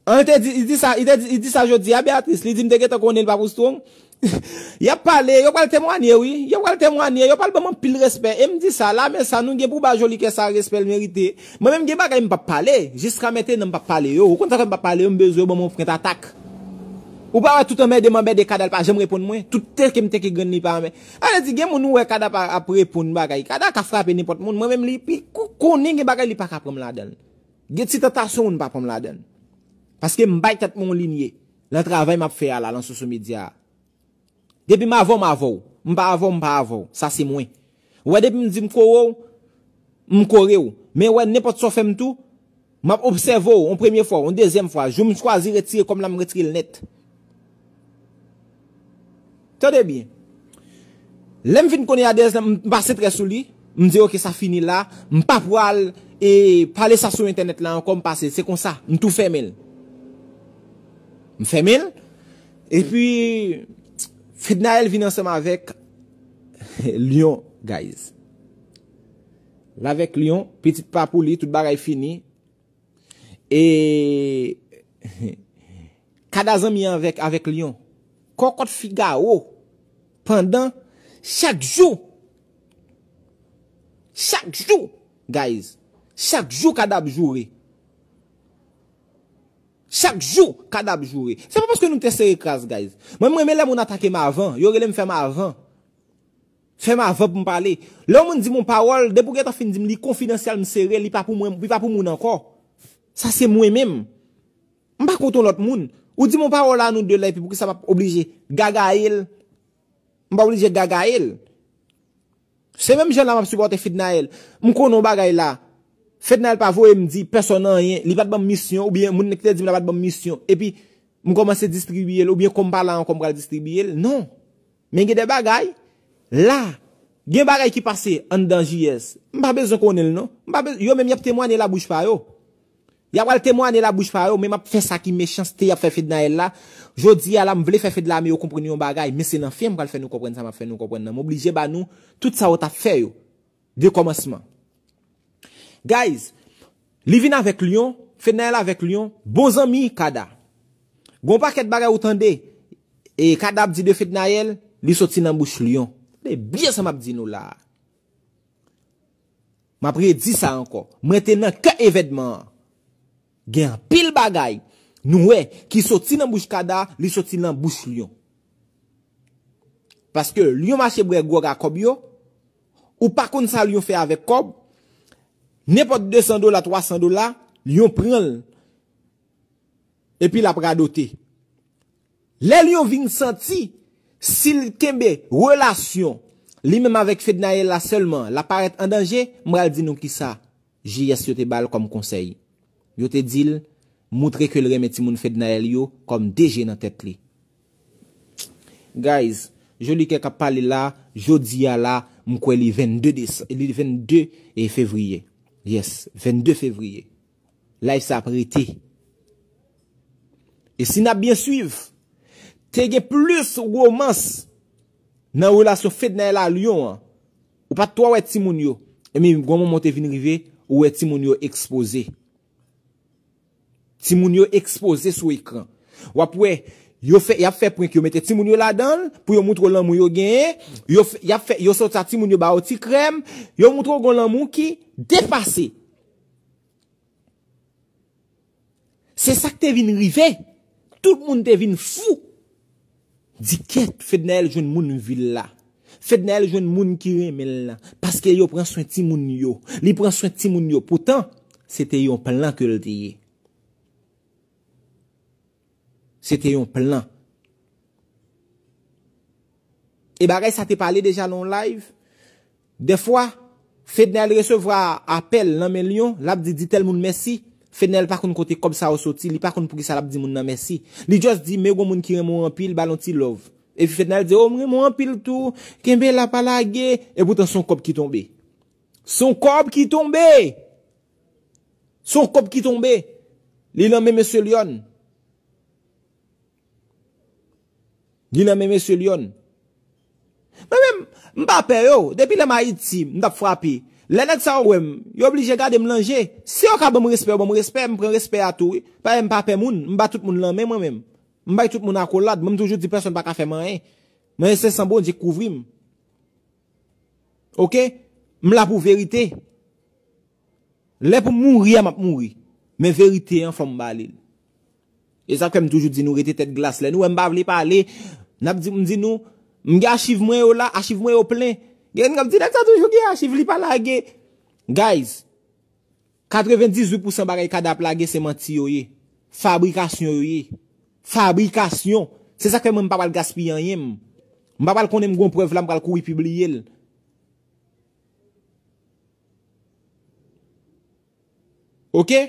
An, li te di, li di sa, li te di, li di sa jodi a, Beatrice, li di m te gentan konnen li pa pou strong. Y ap pale, yo pral temwanye, wi. Yo pral temwanye, yo pral ban m anpil respè. E m di sa, la, men sa, nou gen pou ba Jolikè sa respè l merite. Mwen menm gen bagay m p ap pale. Jiska mentenan m p ap pale yo. Ou konn sa fè m p ap pale yo, m bezwen yo ban m yon frent atak. Ou pa wè tout anmède m anmède Kada, l pa janm reponn mwen. Tout teke m teke grenn li pa anmè. A vle di, gen moun ou wè Kada pa ap reponn bagay. Kada ka frape nenpòt moun. Mwen menm li, pi kou-, konnen gen bagay li pa ka pran m ladan l. Gen ti tantasyon moun pa pran m ladan l. Paske m bay tèt mwen yon linye. Nan travay m ap fè a la, nan sosyo medya a. Depi m avè w, m avè w. M pa avè w, m pa avè w. Sa se mwen. Ou wè depi m di m kore w, m kore w. Men wè nenpòt sa w fè m tou, m ap obsève w, yon premye fwa, yon dezyèm fwa. Jou m chwazi retire kò m la, m retire l nèt. Tande byen. Lè m vin konnen adrès la, m pase trè sou li, m di oke, sa fini la, m pa pral e pale sa sou entènèt la ankò, m pase, se konsa, m tou fèmen l. M fèmen l, epi Fednaelle vin ansanm avèk Lion, guys. L avèk Lion, pitit pa pou li, tout bagay fini. E Kada zanmi an avèk, avèk Lion. Kòkòt Figawo. Pandan chak jou, chak jou, guys, chak jou Kada ap joure. Chak jou Kada ap joure. Se pa paske nou te sere kras, guys. Mwen, m renmen lè moun atake m avan. Yo rele m fè m avan. Fè m avan pou m pale. Lè yon moun di m yon pawòl, depi w gentan fin di m li konfidansyèl, m sere, li pa pou mwen, li pa pou moun ankò. Sa se mwen menm. M pa kont yon lòt moun. Ou di m yon pawòl a nou de la, epi poukisa m ap oblije gagaye l? M pa oblije gagaye l. Se menm jan la m ap sipòte Fednaelle. M konnen yon bagay la. Fednaelle pa voye m di pèsòn anyen, li pa t ban m misyon, oubyen moun ki te di m la pa t ban m misyon. Epi, m kòmanse distribiye l, oubyen kòm pa la ankò m pral distribiye l. Non. Men gen de bagay, la, gen bagay ki pase anndan J S. M pa bezwen konnen l, non. M pa bezwen, yo menm y ap temwanye la bouch pa yo. Y ap al temwanye la bouch pa yo, men m ap fè sa ki mechanste y ap fè Fednaelle la. Jodi a la, m vle fè Fednaelle, men yo konprann yon bagay, men se nan fen m pral fè nou konprann sa m ap fè nou konprann nan. M oblije ba nou tout sa yo t ap fè yo. De kòmansman. Guys, li vin avèk Lion, Fednaelle avèk Lion, bon zanmi Kada. Gon pakèt bagay ou tande, e Kada ap di de Fednaelle, li soti nan bouch Lion. Tande byen sa m ap di nou la a. M ap redi sa ankò. Mwen te nan kè evènman an. Gen anpil bagay nou wè ki soti nan bouch Kada, li soti nan bouch Lion. Paske Lion mache bwè gwòg a kòb yo, ou pa konn sa Lion fè avèk kòb, nenpòt de san dola, twa san dola, Lion pran l, epi l ap radote. Lè Lion vin santi, si l kenbe relasyon li menm avèk Fednaelle la sèlman, l ap parèt an danje, m pral di nou kisa J S yo te ba l kòm konsèy. Yo te di l, moutre ke l renmen timoun Fednaelle yo kòm de je nan tèt li. Guys, Jolikè k ap pale la, jodi a la, m kwè li vennde desa-, li vennde e fevriye. Yes, vennde fevriye. Live sa ap rete. E si n ap byen swiv, te gen plis womans nan relasyon Fednaelle a Lion an. Ou pa t twò wè timoun yo. Ebyen, gon moman w te vin rive, ou wè timoun yo ekspoze. Timoun yo ekspoze sou ekran. W ap wè, yo fè, y ap fè prank, yo mete timoun yo ladan l, pou yo moutre w lanmou yo genyen. Yo fè, y ap fè, yo sòti a timoun yo ba yo ti krèm, yo moutre w gon lanmou ki depase. Se sa k te vin rive. Tout moun te vin fou. Di kèt, Fednaelle jwenn moun vil la. Fednaelle jwenn moun ki renmen l la. Paske yo pran swen timoun yo. Li pran swen timoun yo. Poutan, se te yon plan ke l te ye. Se te yon plan. E bagay sa te pale deja nan yon live. Dèfwa, Fednaelle resevwa apèl nan men Lion, l ap di, di tèl moun mèsi. Fednaelle pa konn kote kòb sa yo soti, li pa konn poukisa l ap di moun nan mèsi. Li just di, men gon moun ki renmen w anpil, ba l yon ti love. Epi Fednaelle di, o, m renmen w anpil tou, kenbe la pa lage. Epoutan, se yon kòb ki tonbe. Se yon kòb ki tonbe! Se yon kòb ki tonbe! Li nan men mesye Lion. Li nan men mesye Lion. Mwen menm, m pa pè yo. Depi lè m Ayiti, m t ap frape. Lè nèg sa yo wè m, yo oblije gade m nan je. Si yo ka ban m respè, yo ban m respè, m pran respè a tou, wi. Paske m pa pè moun, m ba tout moun lanmen mwen menm. M bay tout moun akolad, mwen m toujou di pèsonn pa ka fè m anyen. Mwen se san Bondye k kouvri m. Oke? M la pou verite. Lè pou m mouri a, m ap mouri. Men verite an, fò m ba li l. E sa k fè m toujou di nou rete tèt glas. Lè nou wè m pa vle pale, n ap di, m di nou, m gen achiv mwen yo la, achiv mwen yo plen. Gen moun k ap di, nèg sa toujou gen achiv, li pa lage. Guys, katrevendizuit pousan bagay Kada ap lage se manti yo ye. Fabrikasyon yo ye. Fabrikasyon. Se sa k fè mwen m pa pral gaspiye anyen m. M pa pral konnen m gon prèv la, m pral kouri pibliye l. Oke?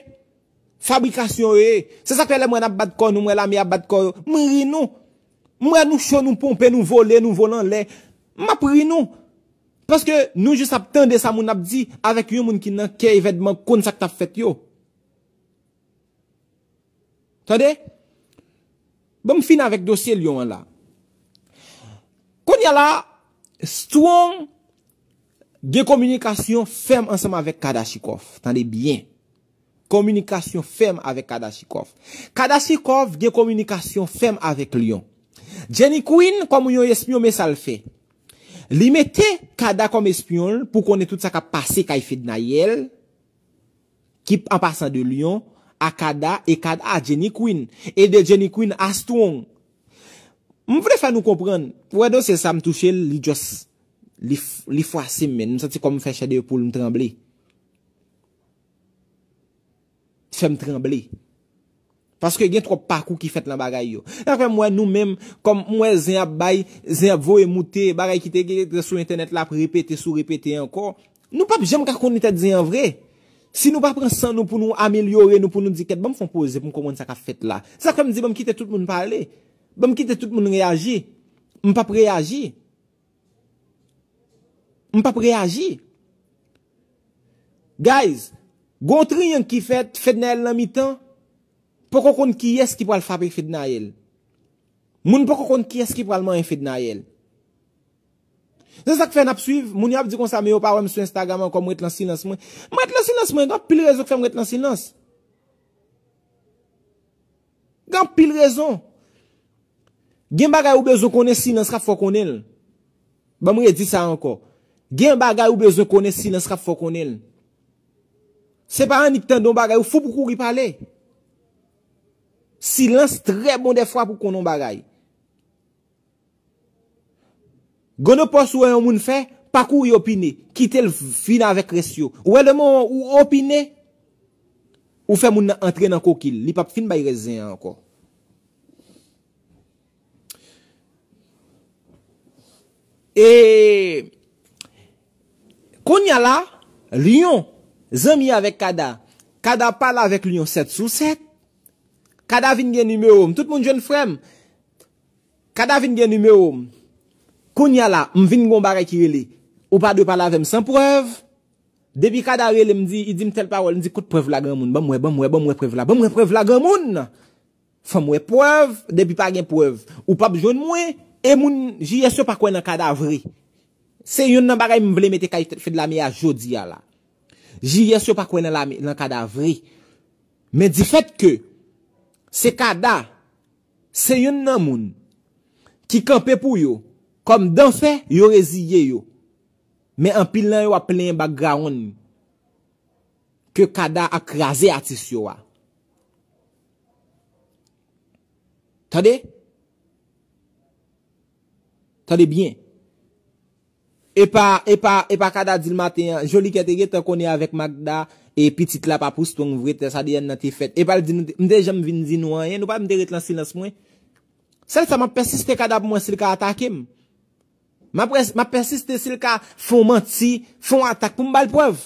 Fabrikasyon yo ye. Se sa k fè lè m wè n ap bat kò nou, m wè lame ap bat kò yo, m ri nou. M wè nou cho, nou ponpe, nou vole, nou vole anlè. M ap ri nou. Paske nou jis ap tande sa moun ap di avèk yon moun ki nan kè evènman konn sa k t ap fèt yo. Tande? Bon, m fin avèk dosye Lion an la. Kounye a la, Strong gen kominikasyon fèm ansanm avèk Kadachikov. Tande byen. Kominikasyon fèm avèk Kadachikov. Kadachikov gen kominikasyon fèm avèk Lion. Jenny Queen, kòm yon espyon, men sa l fè. Li mete Kada kòm espyon l pou konnen tout sa k ap pase kay Fednaelle, ki an pasan de Lion a Kada e Kada a Jenny Queen, e de Jenny Queen a Strong. M vle fè nou konprann, pou wè dosye sa m touche l, li just, li, f- li fwase m, men m santi kòm m fè chè de poul, m tranble. Fè m tranble. Paske gen twòp pakou ki fèt nan bagay yo. Sa fè m wè nou menm, kòm m wè zen ap bay, zen ap voye moute, bagay ki te gen sou entènèt la ap repete sou repete ankò. Nou p ap janm ka konnen tèt zen an vre. Si nou pa pran san nou pou nou amelyore nou, pou nou di, kèt, ban m fè yon poze pou m konprann sa k ap fèt la. Sa fè m di, ban m kite tout moun pale. Ban m kite tout moun reyaji. M p ap reyaji. M p ap reyaji. Guys, gon triyang ki fèt, Fednaelle nan mitan, poko konn kiyès ki pral frape Fednaelle. Moun poko konn kiyès ki pral manyen Fednaelle. Se sa k fè n ap swiv, moun yo ap di konsa, men yo pa wè m sou Instagram ankò, m ret lan silans mwen. M ret lan silans mwen, gen anpil rezon k fè m ret lan silans. Gen anpil rezon. Gen bagay ou bezwen konnen, silans k ap fè w konnen l. Ban m redi sa ankò. Gen bagay ou bezwen konnen, silans k ap fè w konnen l. Se pa annik tande yon bagay, ou fou pou kouri pale. Silans trè bon dèfwa pou konnen yon bagay. Gwo pòs ou wè yon moun fè, pa kouri opine. Kite l vin avèk rès yo. Ou wè lemoman ou opine, ou fè moun nan antre nan koki l. Li p ap fin bay rès zen an ankò. E kounye a la, Lion, zanmi avèk Kada. Kada pale avèk Lion sèt sou sèt. Kada vin gen nimewo m. Tout moun jwenn frè m. Kada vin gen nimewo m. Kounye a la, m vin gon bagay ki rele, ou pa dwe pale avè m san prèv. Depi Kada rele m, di, li di m tèl pawòl, m di, kot prèv la, granmoun? Ban m wè, ban m wè, ban m wè prèv la. Ban m wè prèv la, granmoun! Fò m wè prèv, depi pa gen prèv, ou p ap jwenn mwen. E moun J S yo pa kwè nan Kada vre. Se youn nan bagay m vle mete kay Fedlame a jodi a la. J S yo pa kwè nan lame, nan Kada vre. Men difèt ke se Kada, se youn nan moun ki kanpe pou yo kòm danfè, yo reziye yo. Men anpil nan yo ap plenyen background ke Kada ap kraze atis yo a. Tande? Tande byen. E pa, e pa, e pa Kada di l maten an, Jolikè te gentan konnen avèk Magda, e pitit la pa pou Strong vre, tè sa deyè nan te fèt. E pa l di nou, m te janm vin di nou anyen, nou pa m te ret lan silans mwen. Sèl sa m ap pèsiste Kada pou mwen si l ka atake m. M ap rès- m ap pèsiste si l ka fè yon manti, fè yon atak pou m ba l prèv.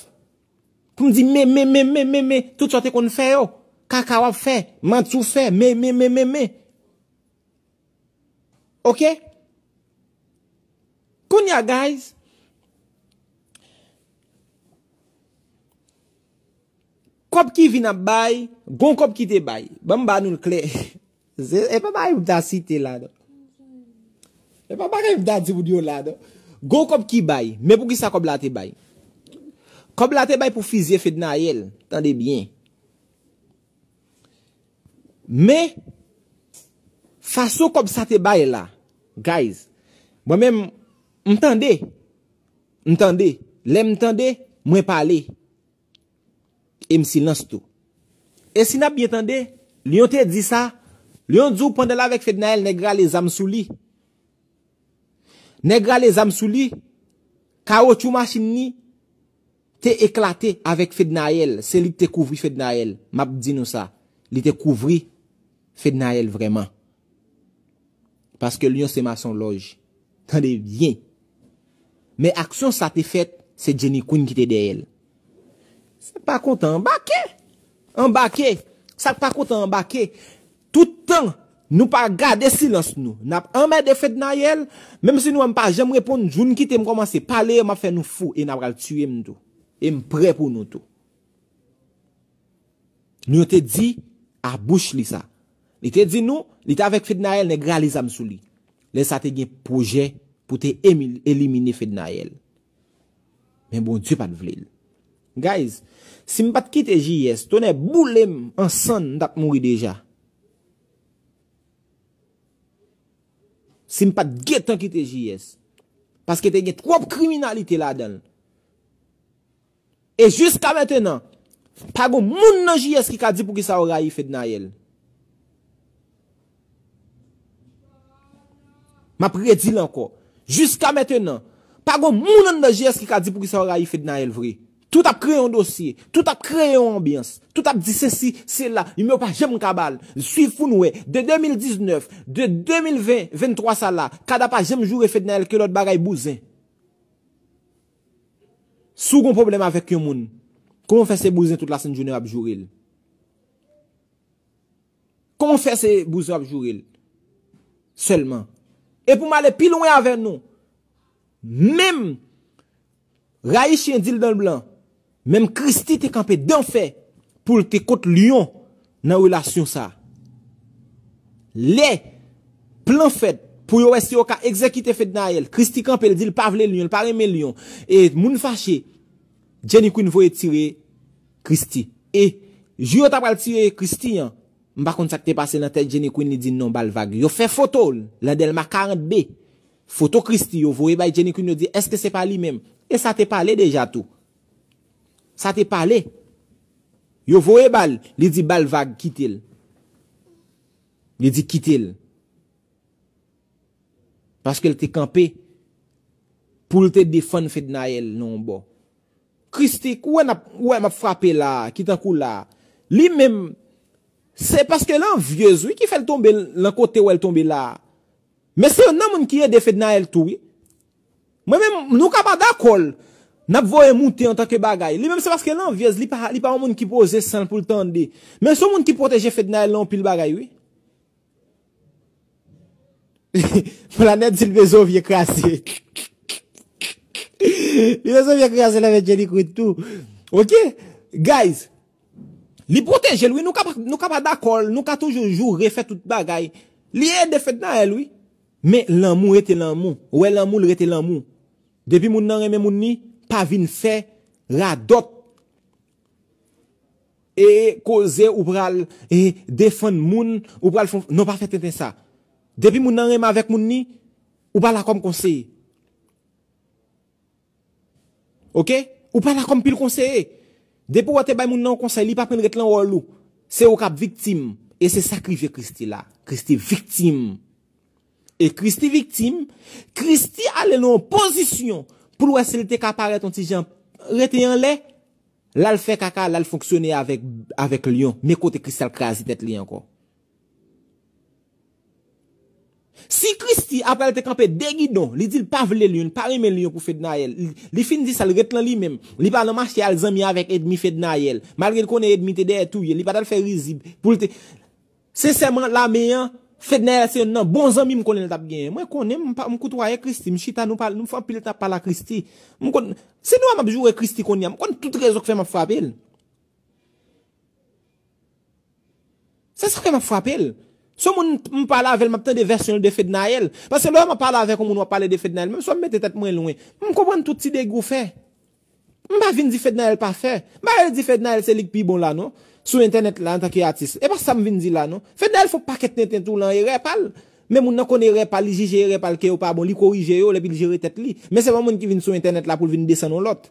Pou m di, men, men, men, men, men, men, tout sa w te konn fè yo. Kaka w ap fè, manti w fè, men, men, men, men, men. Ok? Kounye a, guys, kòb ki vin ap bay, gon kòb ki te bay. Ban m ba nou l klè. Se- E pa bagay pou m ta site la, non. E pa bagay pou m ta di moun yo la, non. Gon kòb ki bay. Men poukisa kòb la te bay? Kòb la te bay pou fizye Fednaelle. Tande byen. Men, fason kòb sa te bay la, guys, mwen menm, m tande. M tande. Lè m tande, mwen pale. E m silans tou. E si n ap byen tande, Lion te di sa, Lion di w pandan l avèk Fednaelle, nèg rale zam sou li. Nèg rale zam sou li, kawotchou machin li te eklate avèk Fednaelle. Se li ki te kouvri Fednaelle. M ap di nou sa. Li te kouvri Fednaelle vrèman. Paske Lion se masonlòj. Tande byen. Men aksyon sa te fèt, se Jenny Queen ki te dèyè l. Sa k pa kontan anbake. Anbake. Sa k pa kontan anbake. Tout tan nou pa gade silans nou, n ap anmède Fednaelle, menm si nou wè m pa janm reponn, jou n kite m kòmanse pale, m ap fè nou fou e n ap pral tiye m tou. E m prè pou nou tou. Lion te di a bouch li sa. Li te di nou, li t avèk Fednaelle, nèg rale zam sou li. Lè sa te gen pwojè pou te emi- elimine Fednaelle. Men Bondye pa t vle l. Guys, si m pa t kite J S, tonè boule m an sann, m t ap mouri deja. Si m pa t gentan kite J S. Paske te gen twòp kriminalite ladan l. E jiska mentenan, pa gon moun nan J S ki ka di poukisa yo rayi Fednaelle. M ap redi l ankò. Jiska mentenan, pa gon moun anndan J S ki ka di poukisa yo rayi Fednaelle vre. Tout ap kreye yon dosye, tout ap kreye yon anbyans, tout ap di sesi, sela, nimewo pa janm ka ba l. Swiv pou n wè, de de mil diznèf, de de mil ven, venntwa sa la, Kada pa janm joure Fednaelle ke lòt bagay bouzen. Si w gon pwoblèm avèk yon moun, kòman w fè se bouzen tout lasent jounen w ap joure l? Kòman w fè se bouzen w ap joure l sèlman? E pou m ale pi lwen avè nou, menm rayi chen di l dan l blan, menm Christie te kanpe dan fè pou l te kont Lion nan relasyon sa. Lè plan fèt pou yo wè si yo ka egzekite Fednaelle, Christie kanpe, l di l pa vle Lion, l pa renmen Lion. E moun fache, Jenny Queen voye tire Christie. E jou yo ta pral tire Christie an, m pa konn sa k te pase nan tèt Jenny Queen, li di non, ba l vag. Yo fè foto l nan Dèlma karant B. Foto Christie yo voye bay Jenny Queen, yo di èske se pa li menm? E sa te pale deja tou. Sa te pale. Yo voye ba l, li di ba l vag, kite l. Li di kite l. Paske l te kanpe pou l te defann Fednaelle nan yon bò. Christie, ou wè n ap, ou wè m ap frape la, ki tankou la. Li menm, se paske l anvyez, wi, ki fè l tonbe nan kote w wè l tonbe la. Men se youn nan moun ki ede Fednaelle tou, wi. Mwen menm, nou ka pa dakò l, n ap voye moute antanke bagay. Li menm se paske l anvyez, li pa, li pa yon moun ki poze san l pou l tande. Men se yon moun ki pwoteje Fednaelle nan yon pil bagay, wi. Planèt di l bezwen vye kraze. Li bezwen vye kraze lè met Jenny Queen tou. Ok? Guys, li pwoteje l, wi, nou ka, nou ka pa dakò l, nou ka toujou joure, fè tout bagay. Li ede Fednaelle, wi. Men lanmou rete lanmou. Ou wè lanmou, l rete lanmou. Depi moun nan renmen moun li, pa vin fè radòt e koze ou pral e defann moun, ou pral fon, non, pa fè tenten sa. Depi moun nan renmen avèk moun li, ou pa la kòm konseye. Ok? Ou pa la kòm pil konseye. Depi w te bay moun nan yon konsèy, li pa pran ret lan wòl ou. Se ou k ap viktim. E se sa k rive Christie la. Christie viktim. E Christie viktim, Christie ale nan yon pozisyon pou l wè si l te ka parèt yon ti jan rete anlè, l al fè kaka, l al fonksyone avèk, avèk Lion. Men kote Christie al kraze tèt li ankò. Si Christie, apre l te kanpe de gidon, li di l pa vle Lyon, li pa renmen Lyon pou Fednaelle. Li, li fin di sa, l ret lan li menm. Li pa nan mache al zanmi avèk ènmi Fednaelle. Malgre l konnen ènmi te dèyè touye l, li pa t al fè rizib pou l te. Sensèman, lame an, Fednaelle se yonn nan bon zanmi m konnen l t ap genyen. Mwen konnen, m pa, m koutwaye Christie, m chita, nou pale, nou fè anpil tan ap pale a Christie. M konn, si nou wè m ap joure Christie kounye a, m konn tout rezon k fè m ap frape l. Se sa k fè m ap frape l. Se yon moun m pale avè l, m ap tande vèsyon l de Fednaelle. Paske lè w wè m ap pale avèk yon moun, w ap pale de Fednaelle, menm si w ap mete tèt mwen lwen, m konprann tout ti degi w fè. M pa vin di Fednaelle pa fè. M pa vin di Fednaelle se li k pi bon la, non. Sou entènèt la, antanke atis. E pa sa m vin di la, non. Fednaelle fè yon pakèt tenten tou lan erè pa l. Men moun nan konn erè pa l, li jije erè pa l ke yo pa bon, li korije yo, epi l jere tèt li. Men se pa moun ki vin sou entènèt la pou l vin desann yon lòt.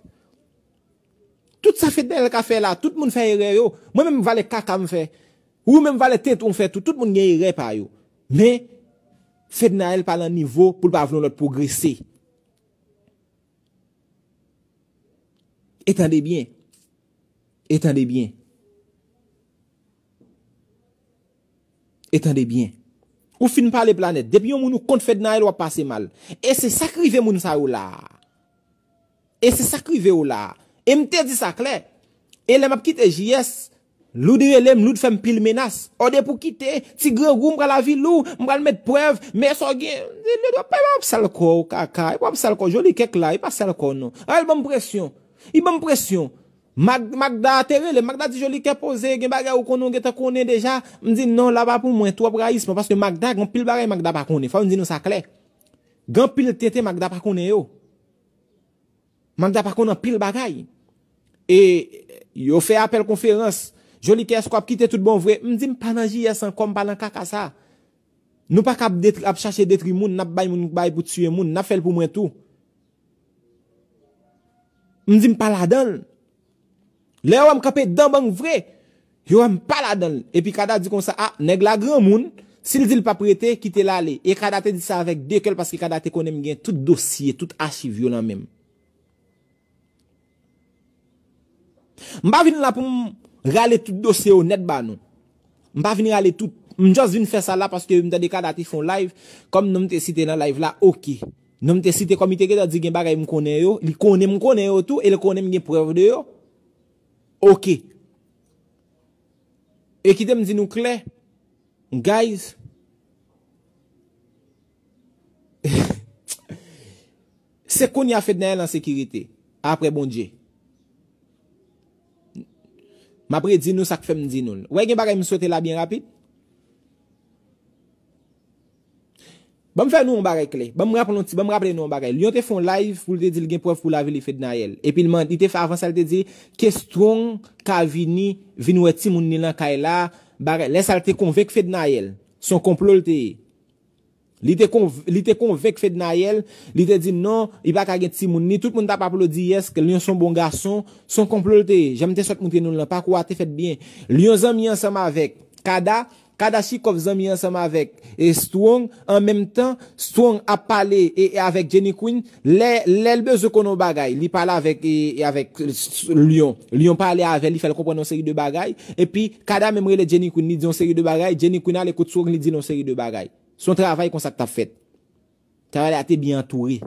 Tout sa Fednaelle ka fè la, tout moun fè erè yo. Mwen menm valè kaka m fè. Ou menm valè tenten w fè tou, tout moun gen erè pa yo. Men, Fednaelle pa lan nivo pou l pa vle yon lòt pwogrese. E tande byen. E tande byen. E tande byen. Ou fin pale planèt. Depi yon moun ou kont Fednaelle, w ap pase mal. E se sa k rive moun sa yo la a. E se sa k rive w la a. E m te di sa klè. E lè m ap kite J S, Loud rele m, Loud fè m pil menas. Ode pou kite, ti grangou, m pral avili w, m pral met prèv, men sa w gen. Loud, w ap, w ap sal kò w, kaka, w ap sal kò w, Jolikè k la, e pa sal kò w non. A, l ban m presyon. Li ban m presyon. Mag-, Magda te rele, Magda di Jolikè poze, gen bagay ou konnen, ou gentan konnen deja. M di non, la pa pou mwen, twòp rayisman, paske Magda, gen anpil bagay Magda pa konnen. Fò m di nou sa klè. Gen anpil tenten Magda pa konnen yo. Magda pa konn anpil bagay. E yo fè apèl konferans. Jolikè, èske w ap kite tout bon vre? M di m pa nan J S ankò, m pa nan kaka sa. Nou pa ka ap detri-, ap chache detri moun, n ap bay moun bay pou tiye moun, n ap fè l pou mwen tou. M di m pa ladan l. Lè yo wè m kanpe dan bank vre, yo wè m pa ladan l. Epi Kada di konsa, a, nèg la granmoun, si l di l p ap rete, kite l ale. E Kada te di sa avèk de kè l, paske Kada te konnen m gen tout dosye, tout achiv yo lan men m. M pa vin la pou m rale tout dosye yo nèt ba nou. M pa vin rale tout. M just vin fè sa la paske m tande Kada te fè yon live. Kòm non m te site nan live la, oke. Non m te site kòm li te gentan di gen bagay m konnen yo. Li konnen m konnen yo tou e li konnen m gen prèv de yo. Oke. E kite m di nou klè. Guys, se kounye a Fednaelle an sekirite, apre Bondye. M ap redi nou sa k fè m di nou l. Wè gen bagay m swete la byen rapid. Ban m fè nou yon bagay klè. Ban m raple yon ti, ban m raple nou yon bagay. Lyon te fè yon live pou l te di l gen prèv pou l avili Fednaelle. Epi l mande, li te fè avan sa, li te di ke Strong ka vini, vin wè timoun li nan kay la, bagay. Lè sa l te konvenk Fednaelle. Se yon konplo l te ye. Li te konv-, li te konvenk Fednaelle, li te di non, li pa ka gen timoun li. Tout moun t ap aplodi, yes, ke Lyon se yon bon gason, se yon konplo l te ye. Jan m te sot montre nou l lan, pakou a te fèt byen. Lyon zanmi ansanm avèk Kada, Kada Chikòf zanmi ansanm avèk e Strong, an menm tan, Strong ap pale e, e avèk Jenny Queen, lè, lè l bezwen konnen yon bagay, li pale avèk, e, e avèk, e, s-, Lyon. Lyon pale avè l, li fè l konprann yon seri de bagay, epi Kada menm rele Jenny Queen, li di yon seri de bagay, Jenny Queen ale kot Strong, li di l yon seri de bagay. Se yon travay konsa k t ap fèt. Travay la te byen antoure.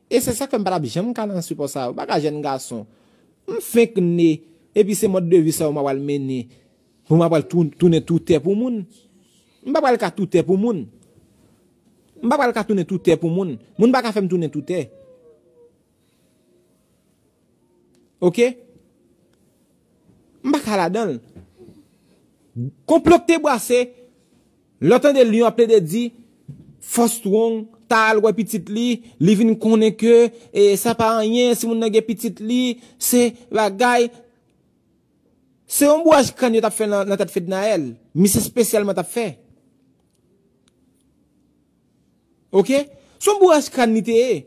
E se sa k fè m pa t ap janm ka nan sipò sa yo. Bagay jèn gason. M fenk ne, epi se mòd de vi sa yo m ap pral mennen. Pou m ap pral tou-, tounen toutè pou moun. M pa pral ka toutè pou moun. M pa pral ka tounen toutè pou moun. Moun pa ka fè m tounen toutè. Oke? M pa ka ladan l. Konplo k te brase, lè w tande Lyon ap plede di, fò Strong ta al wè pitit li, li vin konnen ke, e, sa pa anyen, si moun nan gen pitit li, se bagay. Se yon bouraj kràn yo t ap fè nan, nan tèt Fednaelle. Misye espesyalman t ap fè. Oke? Se yon bouraj kràn li te ye.